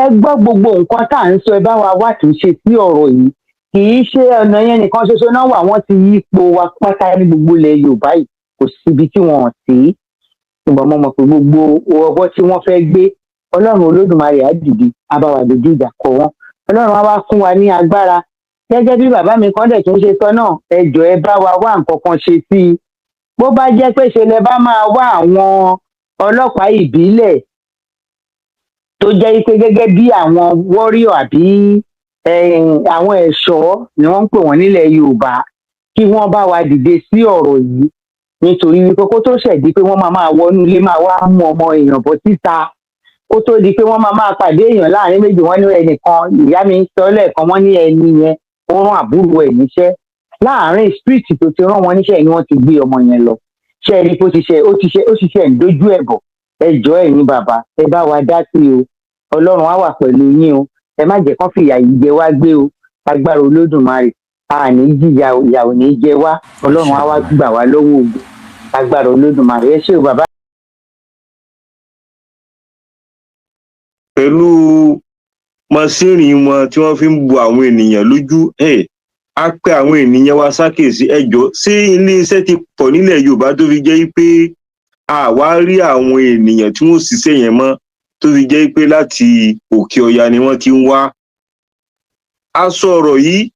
ẹ gbọ́ gbogbo nǹkan tá à ń sọ. Ẹ bá wa wá túnṣe sí ọ̀rọ̀ yìí. Kì í ṣe ọ̀nà yẹn nìkan ṣoṣo náà wà. Wọ́n ti yípo wa pátá ní gbogbo ilẹ̀ Yorùbá yìí, kò síbi tí wọn ò sí. Ṣùgbọ́n mo mọ̀ pé gbogbo ọwọ́ tí wọ́n fẹ́ gbé, Ọlọ́run Olódùmarè á dìde, á bá wa dojú ìjà kọ wọ́n. Ọlọ́run á wá fún wa ní agbára, gẹ́gẹ́ bí bàbá mi kan dẹ̀ tún ṣe sọ náà. Ẹ jọ̀ọ́, ẹ bá wa wá nǹkan kan ṣe sí i. Bó bá jẹ́ pé ṣe lẹ bá máa wá àwọn ọlọ́pàá ìbílẹ̀ tó jẹ́ pé gẹ́gẹ́ bí àwọn warrior àbí àwọn ẹ̀ṣọ́ ni wọ́n ń pè wọ́n nílẹ̀ Yorùbá, kí wọ́n bá wa dìde sí ọ̀rọ̀ yìí, nítorí wípé kó tó ṣẹ̀dí pé wọ́n máa máa wọnú ilé, máa wá mú ọmọ èèyàn bọ́ síta, kó tó di pé wọ́n máa máa pàdé èèyàn láàrin méjì. Wọ́n ní ẹnìkan, ìyá mi ń sọ lẹ́ẹ̀kan, wọ́n ní ẹni yẹn ó rán àbúrò ẹ̀ níṣẹ́. Láàrin street tó ti rán wọn níṣẹ́ ni wọ́n ti gbé ọmọ yẹn lọ. Ṣe é rí pé ó ti ṣe, ó ti ṣe, ó ti ṣe ń dójú ẹ̀ bọ̀? Ẹ jọ̀ọ́, ẹ̀yin bàbá, ẹ bá wa dá sí o. Ọlọ́run á wà pẹ̀lú yín o. Ẹ má jẹ́ kán fìyà yìí jẹ wá gbé o. Agbára Olódùmarè, a ní jìyà o, ìyà ò ní jẹ wá. Ọlọ́run á wá gbà wá lọ́wọ́ ogun. Agbára Olódùmarè, ẹ ṣé o, bàbá. Pẹ̀lú mọ́sìnrì wọn tí wọ́n fi ń bu àwọn ènìyàn lójú ẹ̀, á pé àwọn ènìyàn wa ṣàkíyèsí. Ẹjọ́, ṣé iléeṣẹ́ ti pọ̀ nílẹ̀ Yorùbá tó fi jẹ́ pé àwa rí àwọn ènìyàn tí wọ́n ṣiṣẹ́ yẹn mọ́, tó fi jẹ́ pé láti òkè ọya ni wọ́n ti ń wá? A sọ ọ̀rọ̀ yìí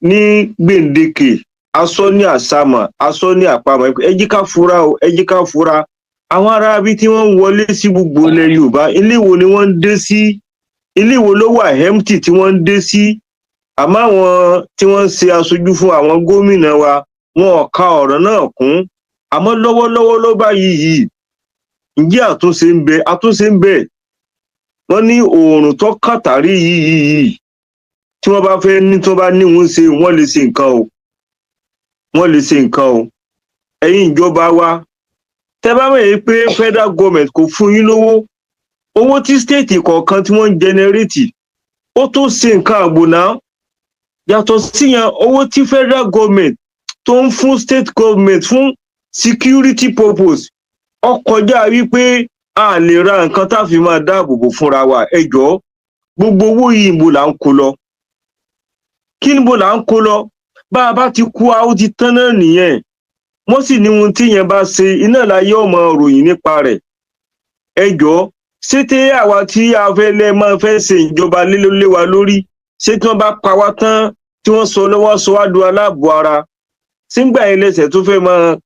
ní gbèǹdéke, a sọ ní àsámọ̀, a sọ ní àpamọ̀. Ẹ jí ká fura o, ẹ jí ká fura. Àwọn ará bí tí wọ́n ń wọlé sí gbogbo ilẹ̀ Yorùbá, ilé wo ni wọ́n ń dé sí? Ilé wo ló wà empty tí wọ́n ń dé sí? Àmọ́ àwọn tí wọ́n ń ṣe aṣojú fún àwọn gómìnà wa, wọn ò ka ọ̀rọ̀ náà kún. Àmọ́ lọ́wọ́lọ́wọ́ ló báyìí yìí, ǹjẹ́ àtúnṣe ń bẹ? Àtúnṣe ń bẹ. Wọ́n ní oòrùn tó kàtàrí yìí, tí wọ́n bá fẹ́ ní, tí wọ́n bá ní òun ṣe, wọ́n lè ṣe nǹkan o, wọ́n lè ṣe nǹkan o. Ẹ̀yin ìjọba wa, tẹ́ bá mọ̀ yìí pé federal government kò fún yín lówó, owó tí state kọ̀ọ̀kan tí wọ́n ń generate, ó tó ṣe nǹkan ààbò náà. Yàtọ̀ síyẹn, owó tí federal government tó ń fún state government fún security purpose, ó kọjá wípé a lè ra nǹkan tá a fi máa dáàbò bò fúnra wa. Ẹ jọ̀ọ́, gbogbo owó yìí, níbo là ń kó lọ? Kí níbo là ń kó lọ? Bá a bá ti kú, a ó ti tán náà nìyẹn. Wọ́n sì ní ohun tí yẹn bá ṣe iná láyé ọmọ ròyìn nípa rẹ̀. Ẹ jọ̀ọ́, ṣé tí àwa tí a fẹ́ lẹ́ máa fẹ́ ṣe ìjọba lé wa lórí, ṣé tí wọ́n bá pa wá tán, tí wọ́n sọ lọ́wọ́ sọ wá du aláàbò ara sígbà yẹn, lẹ́sẹ̀ tó fẹ́ máa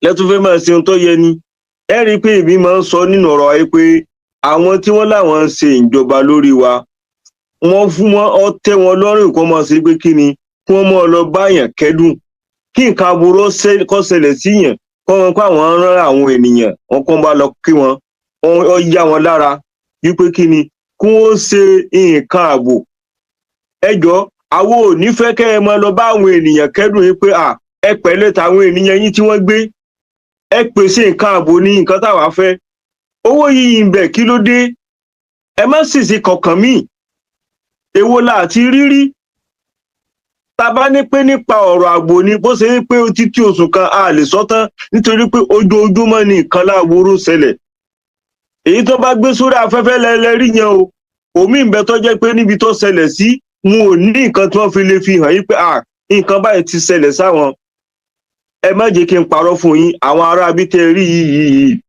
lẹ́tún fẹ́ máa ṣe ohun tó yẹ ni? Ẹ rí i pé èmi máa ń sọ nínú ọ̀rọ̀ ayé pé àwọn tí wọ́n láwọn ń ṣe ìjọba lórí wa, wọ́n fún wọn, ọ tẹ́ wọn lọ́rùn kó máa ṣe pé kí ni kí wọ́n máa lọ báyàn kẹ́dùn, kí nǹkan aburú kó ṣẹlẹ̀ síyàn, kó wọn kó àwọn rán àwọn ènìyàn wọn kó bá lọ kí wọn, ó yá wọn lára wípé kí ni kí wọ́n ṣe nǹkan ààbò. Ẹ jọ, àwọn ò ní fẹ́ kẹ́ ẹ máa lọ bá àwọn ènìyàn kẹ́dùn yìí pé à ẹ pẹ̀lẹ́ tàwọn ènìyàn yín tí wọ́n gbé. Ẹ pèsè nǹkan ààbò ní nǹkan táwa fẹ́. Owó yìí ń bẹ, kí ló dé? Ẹ má sì ṣe kọ̀ọ̀kan míì. Èwo la àti rírí tá a bá ní pé nípa ọ̀rọ̀ ààbò ni, bó ṣe ń pé títí oṣù kan a lè sọ tán, nítorí pé ojoojúmọ́ ni nǹkan láàbòrò ṣẹlẹ̀. Èyí tó bá gbé sórí afẹ́fẹ́ lẹ́lẹ́rí yẹn o, òmí ń bẹ tó jẹ́ pé níbi tó ṣẹlẹ̀ sí, wọn ò ní nǹkan tí wọ́n fi lè fi hàn yín pé à nǹkan báyìí ti ṣẹlẹ̀ sáwọn. Ẹ má jẹ́ kí n parọ́ fún yín, àwọn ará bí tẹ́ rí yìí,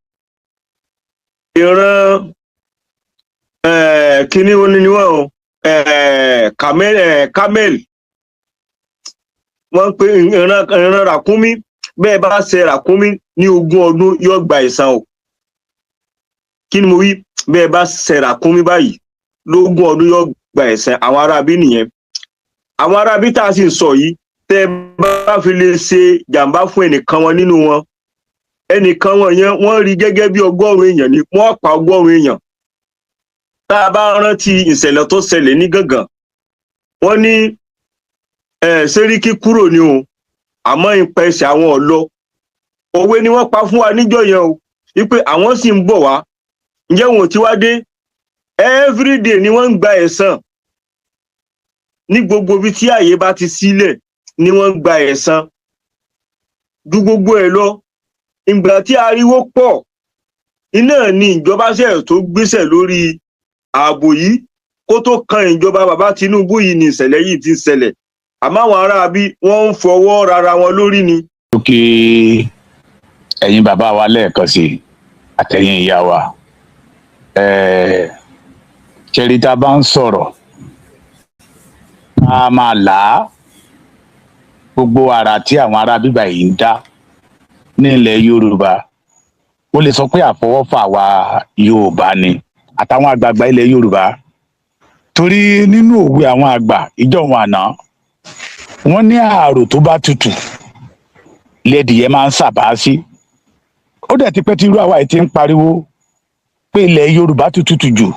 ìran kíní wọn ni wọn o, camel, camel wọ́n pe ìran ràkúnmí. Bẹ́ẹ̀ bá ṣe ràkúnmí ní 20 ọdún, yóò gba ẹ̀san o. Kí ni mo wí? Bẹ́ẹ̀ bá ṣe ràkúnmí báyìí lógún ọdún, yóò gba ẹ̀san. Àwọn aráabí nìyẹn. Àwọn aráabí tá a sì ń sọ yìí, tẹ́ ẹ bá fi lè ṣe jàǹbá fún ẹnìkan wọn nínú wọn, ẹnìkan wọn yẹn, wọ́n rí gẹ́gẹ́ bí 100 èèyàn ni wọ́n pa 100 èèyàn. Tá a bá rántí ìṣẹ̀lẹ̀ tó ṣẹlẹ̀ ní Gàngàn, wọ́n ní Sẹ́ríkì kúrò ní o, àmọ́ ìpẹ́ ẹsẹ̀ àwọn ọ̀lọ́. Òwe ni wọ́n pa fún wa níjọ́ yẹn o, wípé àwọn sì ń bọ̀ wá. Ǹjẹ́ wọn ò ti wá dé? Everyday ni wọ́n ń gba ẹ̀san. Ní gbogbo ibi tí àyè bá ti sílẹ̀ ni wọ́n ń gba ẹ̀san. Ju gbogbo ẹ̀ lọ, ìgbà tí ariwo pọ̀ iná ni ìjọba ṣe tó gbéṣẹ̀ lórí ààbò yìí. Kó tó kan ìjọba bàbá Tinubu yìí ni ìṣẹ̀lẹ̀ yìí ti ń ṣẹlẹ̀, àmọ́ àwọn aráabí, wọ́n ń fọwọ́ rara wọn lórí ni. Kí ẹ̀yin bàbá wa lẹ́ẹ̀kan sí i, àtẹ̀yin ìyá wa, ṣẹ́rí tá a bá ń sọ̀rọ̀, a máa là á. Gbogbo àrà tí àwọn ará bíbà yìí ń dá ní ilẹ̀ Yorùbá, ó lè sọ pé àfọwọ́fà wa Yorùbá ni àtàwọn àgbààgbà ilẹ̀ Yorùbá, torí nínú òwe àwọn àgbà ìjọ̀wọ́n àná, wọ́n ní ààrò tó bá tutù lẹ́dìyẹ máa ń sàbá sí. Ó dẹ̀ ti pẹ́ tí irú àwa yìí ti ń pariwo pé ilẹ̀ Yorùbá tutù jù,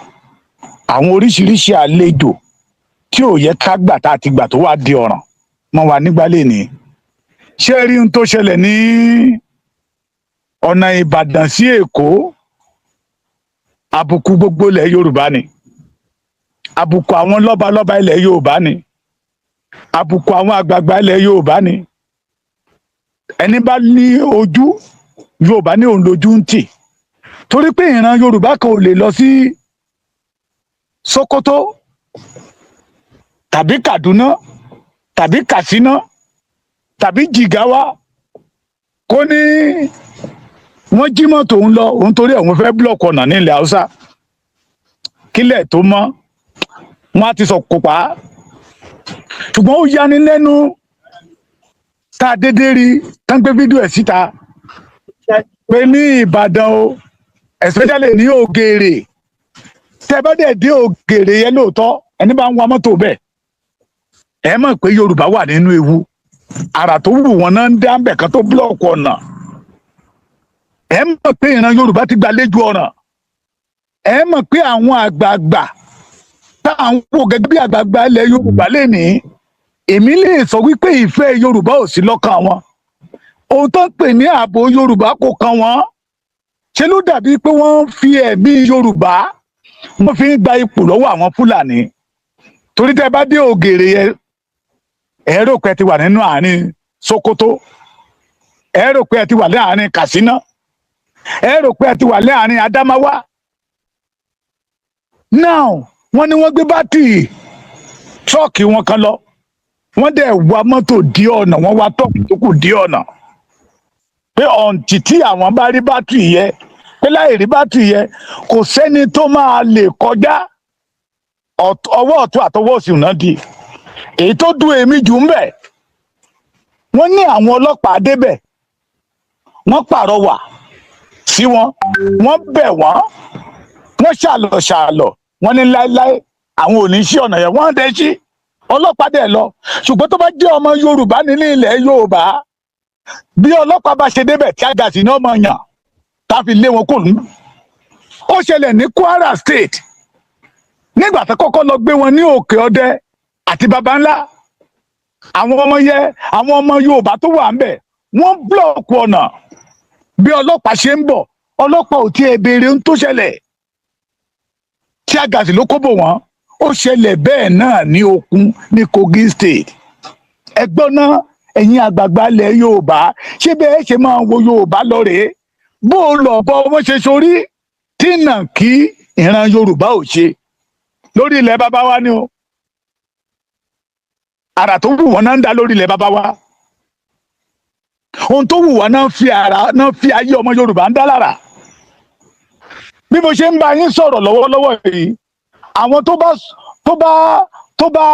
àwọn oríṣiríṣi àlejò tí ò yẹ ká gbà tá a ti gbà tó wá di ọ̀ràn mọ́ wa nígbà lè ní. Ṣé rí ohun tó ṣẹlẹ̀ ní ọ̀nà Ìbàdàn sí Èkó? Àbùkù gbogbo ilẹ̀ Yorùbá ni, àbùkù àwọn lọ́balọ́ba ilẹ̀ Yorùbá ni, àbùkù àwọn àgbààgbà ilẹ̀ Yorùbá ni. Ẹni bá ní ojú Yorùbá ní òun lójú ń tì, torí pé ìran Yorùbá kan ò lè lọ sí Sokoto tàbí Kaduna tàbí Katsina tàbí Jigawa kó ní wọ́n jí mọ́tò ń lọ òun, torí òun fẹ́ block ọ̀nà ní ilẹ̀ Haúsá. Kílẹ̀ tó mọ́, wọ́n á ti sọ kópa. Ṣùgbọ́n ó yani lẹ́nu tá a dédé rí tán gbé fídíò ẹ̀ síta pé ní Ìbàdàn o, especially ní Ògèrè. Tẹ́ bá dẹ̀ dé Ògèrè yẹn lóòótọ́, ẹni bá ń wa mọ́tò bẹ́ẹ̀, ẹ mọ̀ pé Yorùbá wà nínú ewu. Àrà tó wù wọ́n náà ń dá bẹ̀ kan tó block ọ̀nà. Ẹ mọ̀ pé ìran Yorùbá ti gbàlejò ọ̀ràn. Ẹ mọ̀ pé àwọn àgbààgbà tá à ń wò gẹ́gẹ́ bí àgbààgbà ilẹ̀ Yorùbá lè ní, èmi lè sọ wípé ìfẹ́ Yorùbá ò sí lọ́kàn wọn. Ohun tó ń pè ní ààbò Yorùbá kò kàn wọ́n. Ṣe ló dàbí pé wọ́n ń fi ẹ̀mí Yorùbá, wọ́n fi ń gba ipò lọ́wọ́ àwọn Fúlàní? Torí tẹ́ bá dé Ògèrè yẹn, ẹ rò pé ẹ ti wà nínú àárín Sokoto, ẹ rò pé ẹ ti wà láàárín Katsina, ẹ rò pé ẹ ti wà láàárín Adamawa. Now, wọ́n ní wọ́n gbé bátìrì truck wọn kan lọ, wọ́n dẹ̀ wa mọ́tò dí ọ̀nà, wọ́n wa truck tó kù dí ọ̀nà. Pé until tí àwọn bá rí battery yẹ, pé láì rí battery yẹ, kò sẹ́ni tó máa lè kọjá. Ọwọ́ ọ̀tún àtọwọ́ òsì náà di. Èyí tó dùn èmi jù ń bẹ̀, wọ́n ní àwọn ọlọ́pàá débẹ̀, wọ́n pàrọwà sí wọn, wọ́n bẹ̀ wọ́n, wọ́n ṣàlọ̀ ṣàlọ̀, wọ́n ní láéláé àwọn ò ní sí ọ̀nà yẹn. Wọ́n dẹ̀ sí, ọlọ́pàá dẹ̀ lọ. Ṣùgbọ́n tó bá jẹ́ ọmọ Yorùbá nílé ilẹ̀ Yorùbá, bí ọlọ́pàá bá ṣe débẹ̀, tí àgàsì ní ọmọ yàn tá a fi lé wọn kò ní. Ó ṣẹlẹ̀ ní Kwara State nígbà tó kọ́kọ́ lọ gbé wọn ní Òkè Ọdẹ àti Baba Ńlá. Àwọn ọmọ yẹ, àwọn ọmọ Yorùbá tó wà ń bẹ̀, wọ́n block ọ̀nà. Bí ọlọ́pàá ṣe ń bọ̀, ọlọ́pàá ò tiẹ̀ béèrè ohun tó ṣẹlẹ̀, tí àgàsì ló kó bò wọ́n. Ó ṣẹlẹ̀ bẹ́ẹ̀ náà ní Okun ní Kogi State. Ẹgbọ́n náà, ẹ̀yin àgbààgbà ilẹ̀ Yorùbá, ṣé bẹ́ẹ̀ ṣe máa wo Yorùbá lọ rèé? Bó o lọ bọ wọ́n ṣe sorí tí nà kí ìran Yorùbá ò ṣe lórí ilẹ̀ bàbá wa ni o. Àrà tó wù wọ́n náà ń dá lórí ilẹ̀ bàbá wa. Ohun tó wù wọ́n náà fi ara náà fi ayé ọmọ Yorùbá ń dá lára. Bí mo ṣe ń bá yín sọ̀rọ̀ lọ́wọ́lọ́wọ́ yìí, àwọn tó bá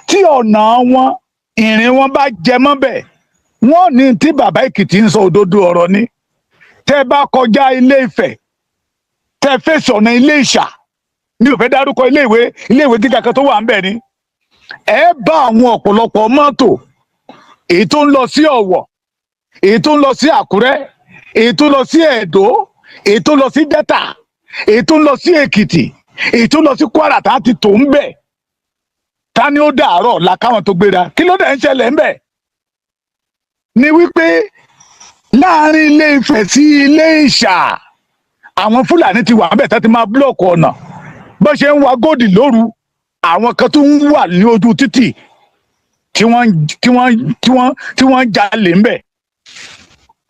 tí ọ̀nà wọn, ìrìn wọn bá jẹ mọ́ bẹ̀, wọ́n ní tí bàbá Èkìtì ń sọ òdodo ọ̀rọ̀ ni. Tẹ́ bá kọjá Ilé Ifẹ̀, tẹ́ fèsì ọ̀nà Ilé Ìṣà, mi ò fẹ́ dárúkọ iléèwé gíga kan tó wà ń bẹ̀ ni, ẹ bá àwọn ọ̀pọ̀lọpọ̀ mọ́tò, èyí tó ń lọ sí Ọ̀wọ̀, èyí tó ń lọ sí Àkúrẹ́, èyí tó ń lọ sí Ẹdó, èyí tó ń lọ sí Delta, èyí tó ń lọ sí Èkìtì, èyí tó ń lọ sí Kwara, tá a ti tò ń bẹ̀, ta ni ó dàárọ̀ la káwọn tó gbéra. Kí ló dẹ̀ ń ṣẹlẹ̀ ń bẹ̀ ni wípé láàrin Ilé Ifẹ̀ sí Ilé Ìṣà, àwọn Fúlàní ti wà ń bẹ̀ tá ti máa block ọ̀nà. Bó ṣe ń wa gold lóru, àwọn kan tó ń wà ní ojú títì tí wọ́n ń jalè ń bẹ̀.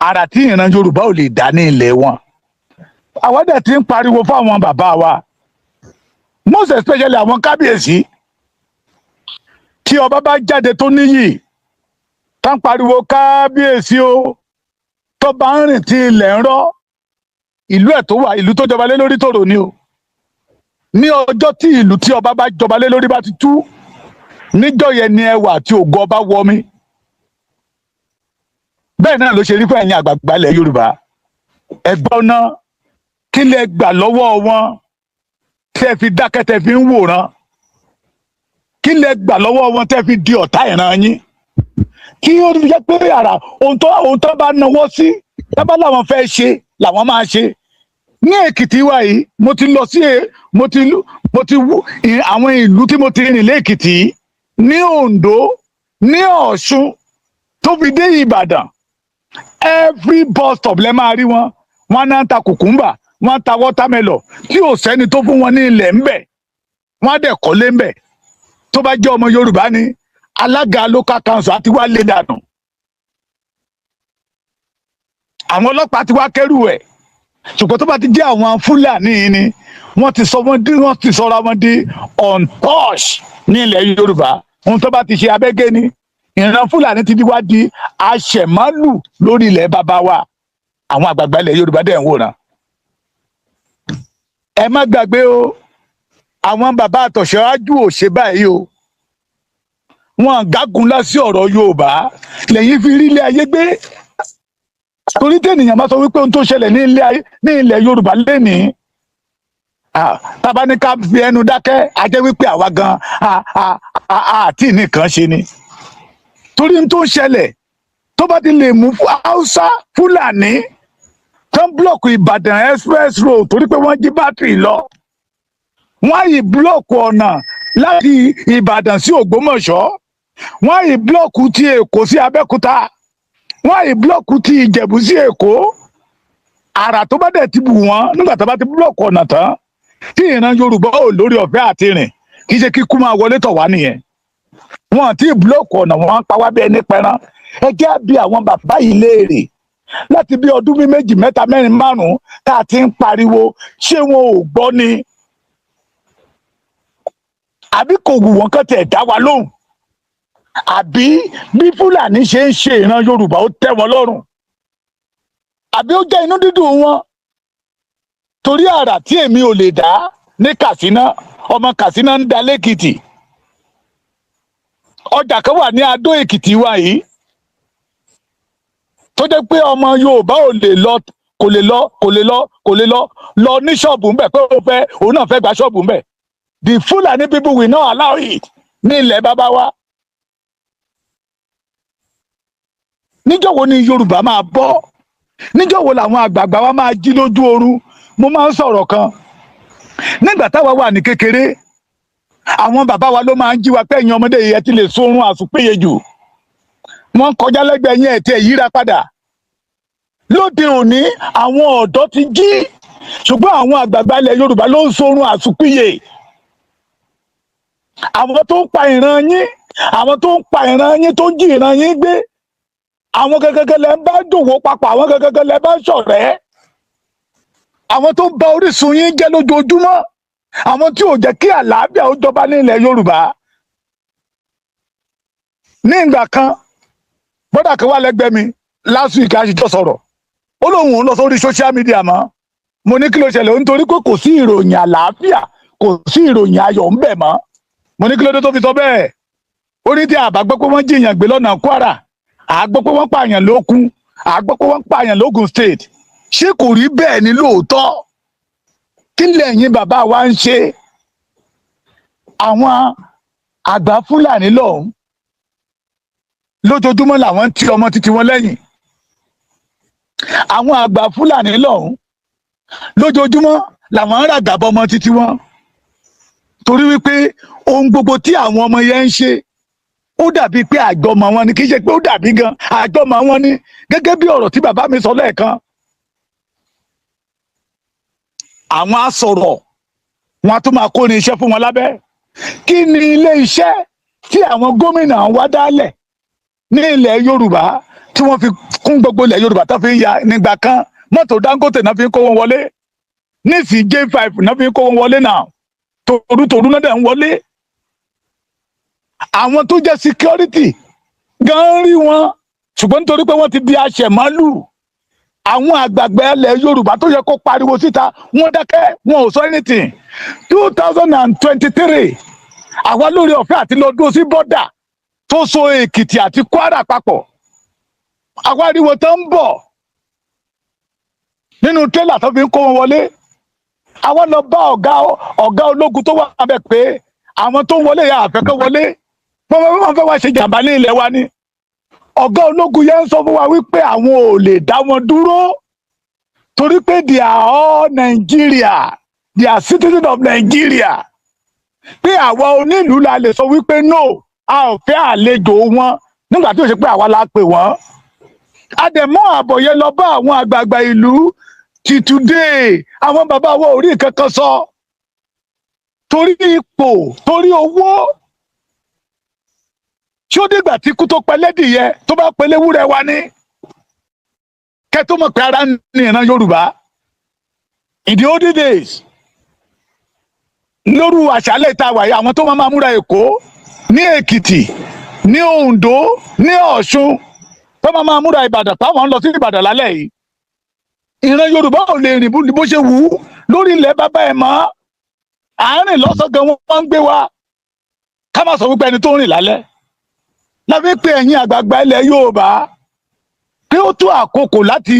Àrà tí ìran Yorùbá ò lè dá ní ilẹ̀ wọn. Àwọn dẹ̀ ti ń pariwo fáwọn bàbá wa, most especially àwọn kábíyèsí. Tí ọba bá jáde tó níyì, tá ń pariwo kábíyèsí o, tó bá ń rìn tí ilẹ̀ ń rọ́, ìlú ẹ̀ tó wà, ìlú tó jọba lé lórí tòrò ni o. Ní ọjọ́ tí ìlú tí ọba bá jọba lé lórí bá ti tú, níjọ́ yẹn ni ẹwà àti ògo ọba wọ mí. Bẹ́ẹ̀ náà ló ṣe rí fún ẹ̀yin àgbààgbà ilẹ̀ Yorùbá. Ẹ̀gbọ́n náà, kí lẹ gbà lọ́wọ́ wọn tẹ́ fi dákẹ́, tẹ́ fi ń wòran? Kí lẹ gbà lọ́wọ́ wọn tẹ́ fi di ọ̀tá ìran yín? Kí ó jẹ́ pé àrà ohun tó bá náwó sí, tábà làwọn fẹ́ ṣe làwọn máa ṣe. Ní Èkìtì wa yìí, mo ti lọ sí mo ti wú àwọn ìlú tí mo ti rìn lẹ́kìtì, ní Oǹdó, ní Ọ̀ṣun, tó fi dé Ìbàdàn, every bus stop lẹ máa rí wọn. Wọn náà ń ta cucumber, wọn ń ta watermelon, tí ò sẹ́ni tó fún wọn ní ilẹ̀ ńbẹ̀. Wọn á dẹ̀ kọ́lé ńbẹ̀. Tó bá jẹ́ ọmọ Yorùbá ni, alága local council àti wá lé dànù, àwọn ọlọ́pàá ti wá kẹ́rù ẹ̀. Ṣùgbọ́n tó bá ti jẹ́ àwọn Fúlàní yìí ni, wọ́n ti sọra wọn di untouch ní ilẹ̀ Yorùbá. Ohun tó bá ti ṣe abẹ́gẹ́ ni. Ìran Fúlàní ti di wá di aṣẹ̀málù lórí ilẹ̀ bàbá wa. Àwọn àgbààgbà ilẹ̀ Yorùbá dẹ̀ ń wòran. Ẹ má gbàgbé o, àwọn bàbá àtọ̀ṣẹ́wájú ò ṣe báyìí o. Wọn gágun lá sí ọ̀rọ̀ Yorùbá lẹ́yìn fi rí ilé ayé gbé, torí tènìyàn bá sọ wípé ohun tó ṣẹlẹ̀ ní ilé ayé, ní ilẹ̀ Yorùbá lénìí, tábà ní ká fi ẹnu dákẹ́, a jẹ́ wípé àwa gan àti nìkan ṣe ni. Torí ohun tó ń ṣẹlẹ̀, tó bá ti lè mú Haúsá Fúlàní tó ń block Ìbàdàn Express Road torí pé wọ́n jí battery lọ, wọ́n á yìí block ọ̀nà láti Ìbàdàn sí Ògbómọ̀ṣọ́, wọ́n á yìí block ti Èkó sí Abẹ́òkúta, wọ́n á yìí block ti Ìjẹ̀bú sí Èkó. Àrà tó bá dẹ̀ ti bù wọ́n nígbà tó bá ti block ọ̀nà tán, tí ìran Yorùbá ò lórí ọ̀fẹ́ àti rìn, kì í ṣe kíkú máa wọlé tọ̀ wá nìyẹn. Wọn ti block ọ̀nà, wọn pa wá bí ẹni pẹran. Ẹ jẹ́ bí àwọn bàbá yìí léèrè, láti bí ọdún bíi 2, 3, 4, 5 tá a ti ń pariwo, ṣé wọn ò gbọ́ ni, àbí kò wù wọ́n kàn tẹ̀ dá wa lóhùn, àbí bí Fúlàní ṣe ń ṣe ìran Yorùbá ó tẹ́ wọn lọ́rùn? Àbí ó jẹ́ inú dídùn wọn torí àrà tí èmi ò lè dá ní Katsina, ọmọ Katsina ń da lẹ́kìtì. Ọjà kan wà ní Adó Èkìtì wa yìí tó jẹ́ pé ọmọ Yorùbá ò lè lọ, kò lè lọ, kò lè lọ, kò lè lọ lọ ní ṣọ́ọ̀bù ńbẹ̀ pé òun fẹ́, òun náà fẹ́ gba ṣọ́ọ̀bù ńbẹ̀. The Fulani people will not allow it ní ilẹ̀ bàbá wa. Níjọ́ wo ni Yorùbá máa bọ́? Níjọ́ wo làwọn àgbààgbà wa máa jí lójú oorun? Mo máa ń sọ̀rọ̀ kan nígbà táwa wà ní kékeré, àwọn bàbá wa ló máa ń jí wa pé, "Ẹ̀yin ọmọdé yìí, ẹ ti lè sórun àsùnpéye jù, wọ́n kọjá lẹ́gbẹ̀ẹ́ yín, ẹ̀ tí ẹ̀ yíra padà." Lóde òní, àwọn ọ̀dọ́ ti jí, ṣùgbọ́n àwọn àgbààgbà ilẹ̀ Yorùbá ló ń sórun àsùnpìyè. Àwọn tó ń pa ìran yín, àwọn tó ń pa ìran yín, tó ń jí ìran yín gbé, àwọn gẹ́gẹ́gẹ́ lẹ ń bá dòwò papọ̀, àwọn gẹ́gẹ́gẹ́ lẹ bá ń ṣọ̀rẹ́, àwọn tó ń ba orísun yín jẹ́ lójoojúmọ́, àwọn tí ò jẹ́ kí àlàáfíà ó jọba ní ilẹ̀ Yorùbá. Ní ìgbà kan, bọ́dà kan wà lẹ́gbẹ̀ẹ́ mi last week, a sì jọ sọ̀rọ̀, ó lóun ò lọ sórí social media mọ́. Mo ní, "Kí ló ṣẹlẹ̀?" Ó nítorí pé kò sí ìròyìn àlàáfíà, kò sí ìròyìn ayọ̀ ńbẹ̀ mọ́. Mo ní, "Kí ló dé tó fi sọ bẹ́ẹ̀?" Ó ní tí àbá gbọ́ pé wọ́n jìyàn gbé lọ́nà Kwara, àá gbọ́ pé wọ́n pààyàn lókun, àá gbọ́ pé wọ́n pààyàn lógùn State. Ṣé kò rí bẹ́ẹ̀ ni lóòótọ́? Kí lẹ́yìn bàbá wa ń ṣe? Àwọn àgbà Fúlàní lọ́hùn, lójoojúmọ́ làwọn ń tí ọmọ títí wọn lẹ́yìn. Àwọn àgbà Fúlàní lọ́hùn, lójoojúmọ́ làwọn ń ràgàbọ ọmọ títí wọn, torí wípé ohun gbogbo tí àwọn ọmọ yẹn ń ṣe, ó dàbí pé àjọmọ wọn ni. Kì í ṣe pé ó dàbí gan, àjọmọ wọn ni. Gẹ́gẹ́ bí ọ̀rọ̀ tí bàbá mi sọ lẹ́ẹ̀kan, àwọn á sọ̀rọ̀, wọn á tún máa kó ní iṣẹ́ fún wọn lábẹ́. Kí ni ilé iṣẹ́ tí àwọn gómìnà wá dálẹ̀ ní ilẹ̀ Yorùbá tí wọ́n fi kún gbogbo ilẹ̀ Yorùbá tó fi ń ya? Nígbà kan, mọ́tò Dangote náà fi ń kó wọn wọlé. Nísìnyí, J5 náà fi ń kó wọn wọlé náà. Tòrútòrú náà dẹ̀ ń wọlé. Àwọn tó jẹ́ security gan rí wọn, ṣùgbọ́n nítorí pé wọ́n ti di aṣẹ̀mọ́lù, àwọn àgbààgbà ilẹ̀ Yorùbá tó yẹ kó pariwo síta, wọ́n dákẹ́, wọn ò sọ anything. 2023, àwa lórí ọ̀fẹ́ àti lọ dúró sí border tó so Èkìtì àti Kwara papọ̀. Àwa ariwo tó ń bọ̀ nínú tírélà tó fi ń kó wọn wọlé. Àwa lọ bá ọ̀gá ológun tó wà bẹ́ẹ̀ pé àwọn tó ń wọlé yà àfẹ́ kó wọlé, wọ́n fẹ́ wá ṣe jàǹbá ní ilẹ̀ wa ni. Ọ̀gá ológun yẹn ń sọ fún wa wípé àwọn ò lè dá wọn dúró torí pé they are all Nigeria, they are citizens of Nigeria, pé àwa onílùú la lè sọ wípé no, a ò fẹ́ àlejò wọn, nígbà tí ó ṣe pé àwa la pè wọ́n. Àdẹ̀mọ́ àbọ̀ yẹn lọ bá àwọn àgbààgbà ìlú. Ti today, àwọn bàbá wa ò rí nǹkan kan sọ torí ipò, torí owó. Ṣé ó dìgbà tí ikú tó pẹlẹ́dìyẹ tó bá pẹlẹ́wúrẹ́ wa ní kẹ́ tó mọ̀ pé ara ń ní ìran Yorùbá? In the olden days, lóru àṣálẹ̀ tá a wà yìí, àwọn tó máa múra Èkó, ní Èkìtì, ní Oǹdó, ní Ọ̀ṣun, tó máa múra Ìbàdàn, táwọn ń lọ sí Ìbàdàn lálẹ́ yìí, ìran Yorùbá ò lè rìn bó ṣe wù ú lórí ilẹ̀ bàbá ẹ̀ mọ́. Àárín lọ́sàn gan wọ́n ń gbé wa, ká má sọ wípé ẹni tó ń rìn lálẹ́. Láfi pé ẹ̀yin àgbààgbà ilẹ̀ Yorùbá, pé ó tó àkókò láti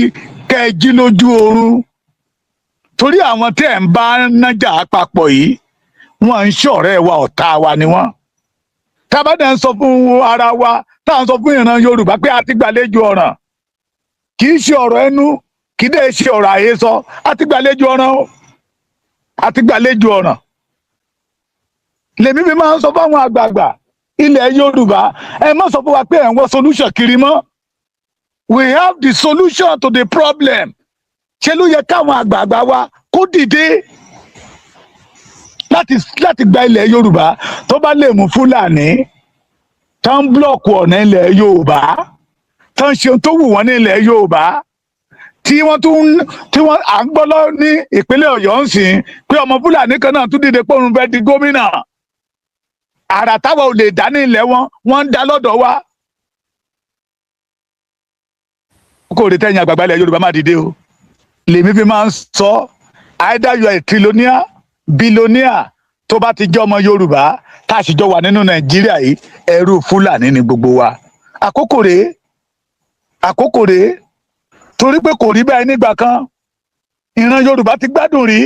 kẹ́ ẹ jí lójú oorun, torí àwọn tí ẹ̀ ń bá nájà papọ̀ yìí, wọ́n ń ṣọ̀rẹ́ wa, ọ̀tá wa ni wọ́n. Tábàdà ń sọ fún ara wa, tá à ń sọ fún ìran Yorùbá pé a ti gbàlejò ọ̀ràn, kì í ṣe ọ̀rọ̀ ẹnu, kì í dẹ̀ ṣe ọ̀rọ̀ àhesọ. A ti gbàlejò ọ̀ràn o, a ti gbàlejò ọ̀ràn. Lèmi fi máa ń sọ fáwọn àgbààgbà ilẹ̀ Yorùbá, ẹ má sọ fún wa pé ẹ̀ ń wá solution kiri mọ́. We have the solution to the problem. Ṣe ló yẹ káwọn àgbààgbà wa kó dìde láti gba ilẹ̀ Yorùbá? Tó bá lè mú Fúlàní tó ń block ọ̀nà ilẹ̀ Yorùbá, tó ń ṣe ohun tó wù wọ́n ní ilẹ̀ Yorùbá, tí wọ́n tún tí wọ́n à ń gbọ́ lọ ní ìpínlẹ̀ Ọ̀yọ́ ń sìn pé ọmọ Fúlàní kan náà tún dìde pé òun fẹ́ di gómìnà. Àrà táwa ò lè dá ní ilẹ̀ wọn, wọ́n ń dá lọ́dọ̀ wa. Àkókò rẹ tẹ̀yìn àgbàgbà ilẹ̀ Yorùbá má dìde o. Lèmi fi máa ń sọ, either you are a trillionaire, billionaire, tó bá ti jẹ́ ọmọ Yorùbá tá a sì jọ wà nínú Nàìjíríà yìí, ẹrú Fúlàní ni gbogbo wa. Àkókò rèé, àkókò rèé, torí pé kò rí báyìí nígbà kan. Ìran Yorùbá ti gbádùn rí.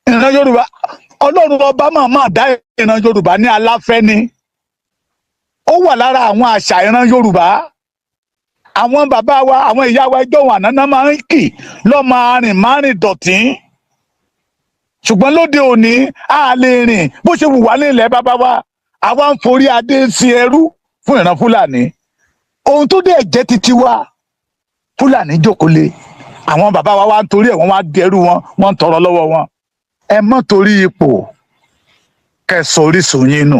Ìran Yorùbá, Ọlọ́run ọba máa máa dá ìran Yorùbá ní aláfẹ́ ni. Ó wà lára àwọn àṣà ìran Yorùbá. Àwọn bàbá wa, àwọn ìyá wa, ẹjọ́ wọn ànáná máa ń kì lọ́mọ arìn márìn dọ̀tín. Ṣùgbọ́n lóde òní, a lè rìn bó ṣe wù wá nílẹ̀ bàbá wa. Àwa ń forí adé sí ẹrú fún ìran Fúlàní. Ohun tó dẹ̀ jẹ́ titi wa, Fúlàní jókòó lé. Àwọn bàbá wa wá ń torí ẹ̀, wọ́n wá dẹrú wọn, wọ́n ń tọrọ lọ́wọ́ wọn. Ẹ mọ́ torí ipò kẹsàn orísun yín nù.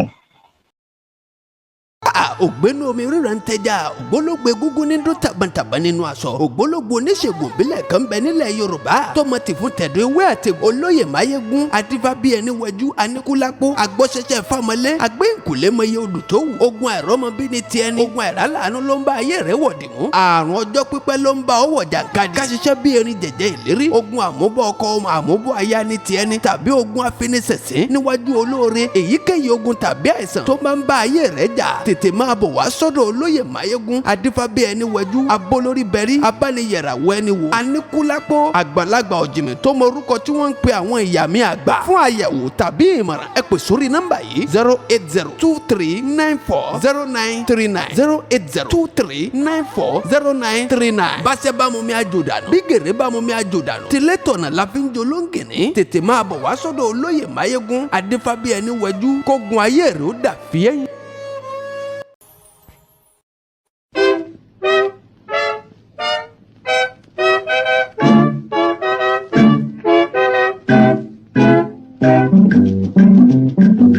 Ògbénu omi ríran tẹja, ògbólógbò egúngún ní dún tàbàntàbà nínú aṣọ, ògbólógbò oníṣègùn ìbílẹ̀ kan bẹ nílẹ̀ Yorùbá tọmọ tì fún tẹ̀dọ̀ ewé àti olóyè Máyégún adífábí ẹni wẹjú aníkúlápó agbọ́sẹsẹ fámọlé agbẹ́ǹkùlé mọye odù tó wù. Ogun àìrọ́mọbí ni tiẹ̀ ni ogun àìrálàánú ló ń bá ayé rẹ̀ wọ̀dì mú. Àrùn ọjọ́ pípẹ́ ló ń bá ọwọ́ jàǹkadì ká ṣiṣẹ́ bí erin jẹ̀jẹ̀ ìlérí. Ogun àmúbọ̀ ọkọ, àmúbọ̀ aya ni tiẹ̀ ni tàbí ogun afiniṣẹ̀sín níwájú olóore. Èyíkéyìí ogun tàbí àìsàn tó máa ń bá ayé rẹ̀ jà, tètè máa bọ̀ wá sọ́dọ̀ olóyè Máyégún adífábí ẹni wẹjú abolórí bẹ̀rí abániyẹ̀ràwọ̀ ẹni wò aníkúlápó àgbàlagbà ọ̀jìnmí tó mọ orúkọ tí wọ́n ń pe àwọn ìyá mi àgbà. Fún àyẹ̀wò tàbí ìmọ̀ràn, ẹ pè sórí nọ́mbà yìí: 08023940939, 08023940939. Báṣẹ́ bá mu mi àjò dànù, bí gèrè bá mu mi àjò dànù, tìlétọ̀nà la fi ń jolóńgìní. Tètè máa bọ̀ wá sọ́dọ̀ olóyè Máyégún adífábí ẹni wẹjú kógun ayé rẹ̀ ó dà fíẹ́yìn.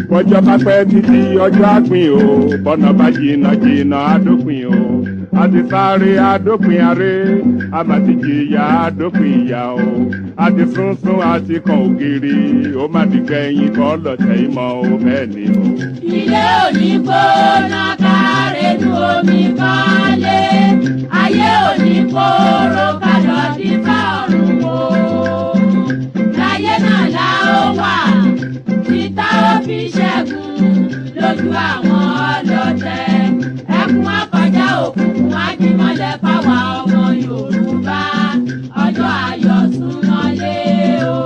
Bọ́jọ́ bá pẹ́ títí, ọjọ́ àgbìn o. Bọ́nà bá jìnnà jìnnà, àdópin o. A ti sáré, àdópin aré. A mà ti jìyà, àdópin ìyà o. A ti sún sún, a ti kan ògiri. Ó má ti gbẹ̀yìn kọ́ lọ́tẹ̀ ìmọ̀ o, bẹ́ẹ̀ ni o. Ilé òní gbóná kárẹ́nu omi kọ́lé, ayé òní kóró kálọ̀ dífá ọ̀run o. Láyé náà la ó wà títà ó fi ṣẹ́gun lójú àwọn ọlọ́tẹ̀. Ẹkún akọjá òkùnkùn ajímọ́lẹ̀ fáwa ọmọ Yorùbá. Ọjọ́ ayọ̀ súnmọ́lé o.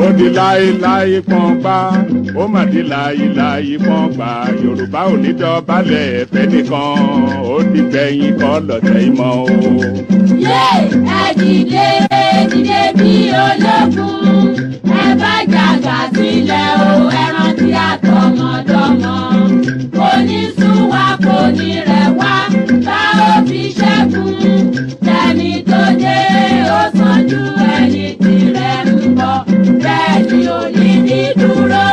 Ó di láéláé pọ́n gbá, ó mà di láéláé pọ́n gbá. Yorùbá ò ní dọ̀bálẹ̀ ẹ̀fẹ́ nìkan. Ó di gbẹ̀yìn kọ́ lọ́tẹ̀ ìmọ̀ o. Yé, ẹ dìde, dìde bí ológun, ẹ bá jàgà sílẹ̀ o. Ẹ rántí àtọmọdọ́mọ, kò ní sún wa, kò ní rẹ̀ wá, bá ó fi ṣẹ́gun. Tẹni tó dé ó sàn ju ẹni tirẹ̀ ń bọ̀, bẹ́ẹ̀ ni ò ní ní dúró.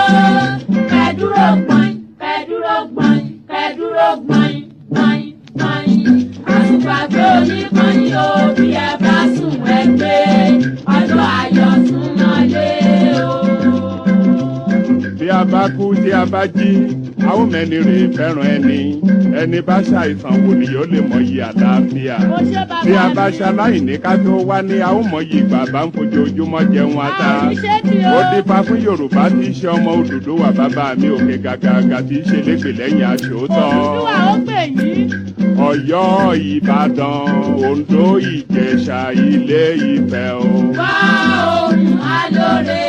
Kẹ́dúró gbọ̀n, kẹ́dúró gbọ̀n, kẹ́dúró gbọ̀n gbọ̀n gbọ̀n. Àsùpàgbé oníkan yóò bí ẹ bá sùn ẹgbẹ́. Ọjọ́ ayọ̀ súnmọ́lé o. Bí a bá kú, tí a bá jí, a ó mẹ́ni rè fẹ́ràn ẹni. Ẹni bá ṣàìsàn wò ni yóò lè mọyì àlàáfíà. Bí a bá ṣaláìní ká tó wá ní, a ó mọyì ìgbà bá ń fojoojúmọ́ jẹun ata. Ó dífá fún Yorùbá tí í ṣe ọmọ Odùduwà bàbá mi òkè gàgàgà tí í ṣe légbè lẹ́yìn aṣòótọ́. Odùduwà ó gbè yín. Ọ̀yọ́, Ìbàdàn, Oǹdó, Ìjẹ̀ṣà, Ilé Ifẹ̀ o. Wá ohun alóore,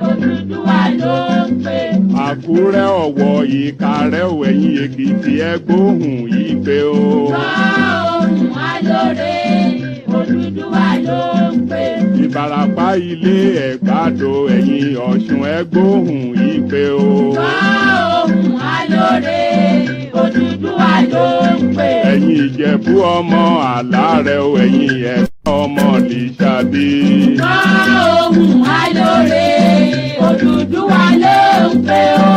Odùduwà ló ń pè. Àkúrẹ́, Ọ̀wọ̀, Ìkàrẹ́ ò, ẹ̀yìn Èkìtì, ẹ gbóhùn ìpè o. Wá ohun alóore, Odùduwà ló ń pè. Ìbàràpá, Ilé Ẹ̀gbádò, ẹ̀yìn Ọ̀ṣun, ẹ gbóhùn ìpè o. Wá ohun alóore, Odùduwà ló ń pè. Ẹ̀yin Ìjẹ̀bú, ọmọ Àlárẹ̀ o, ẹ̀yìn Ẹ̀gbá, ọmọ Lìṣàbí. Wá ohun alóore, Odùduwà ló ń pè o.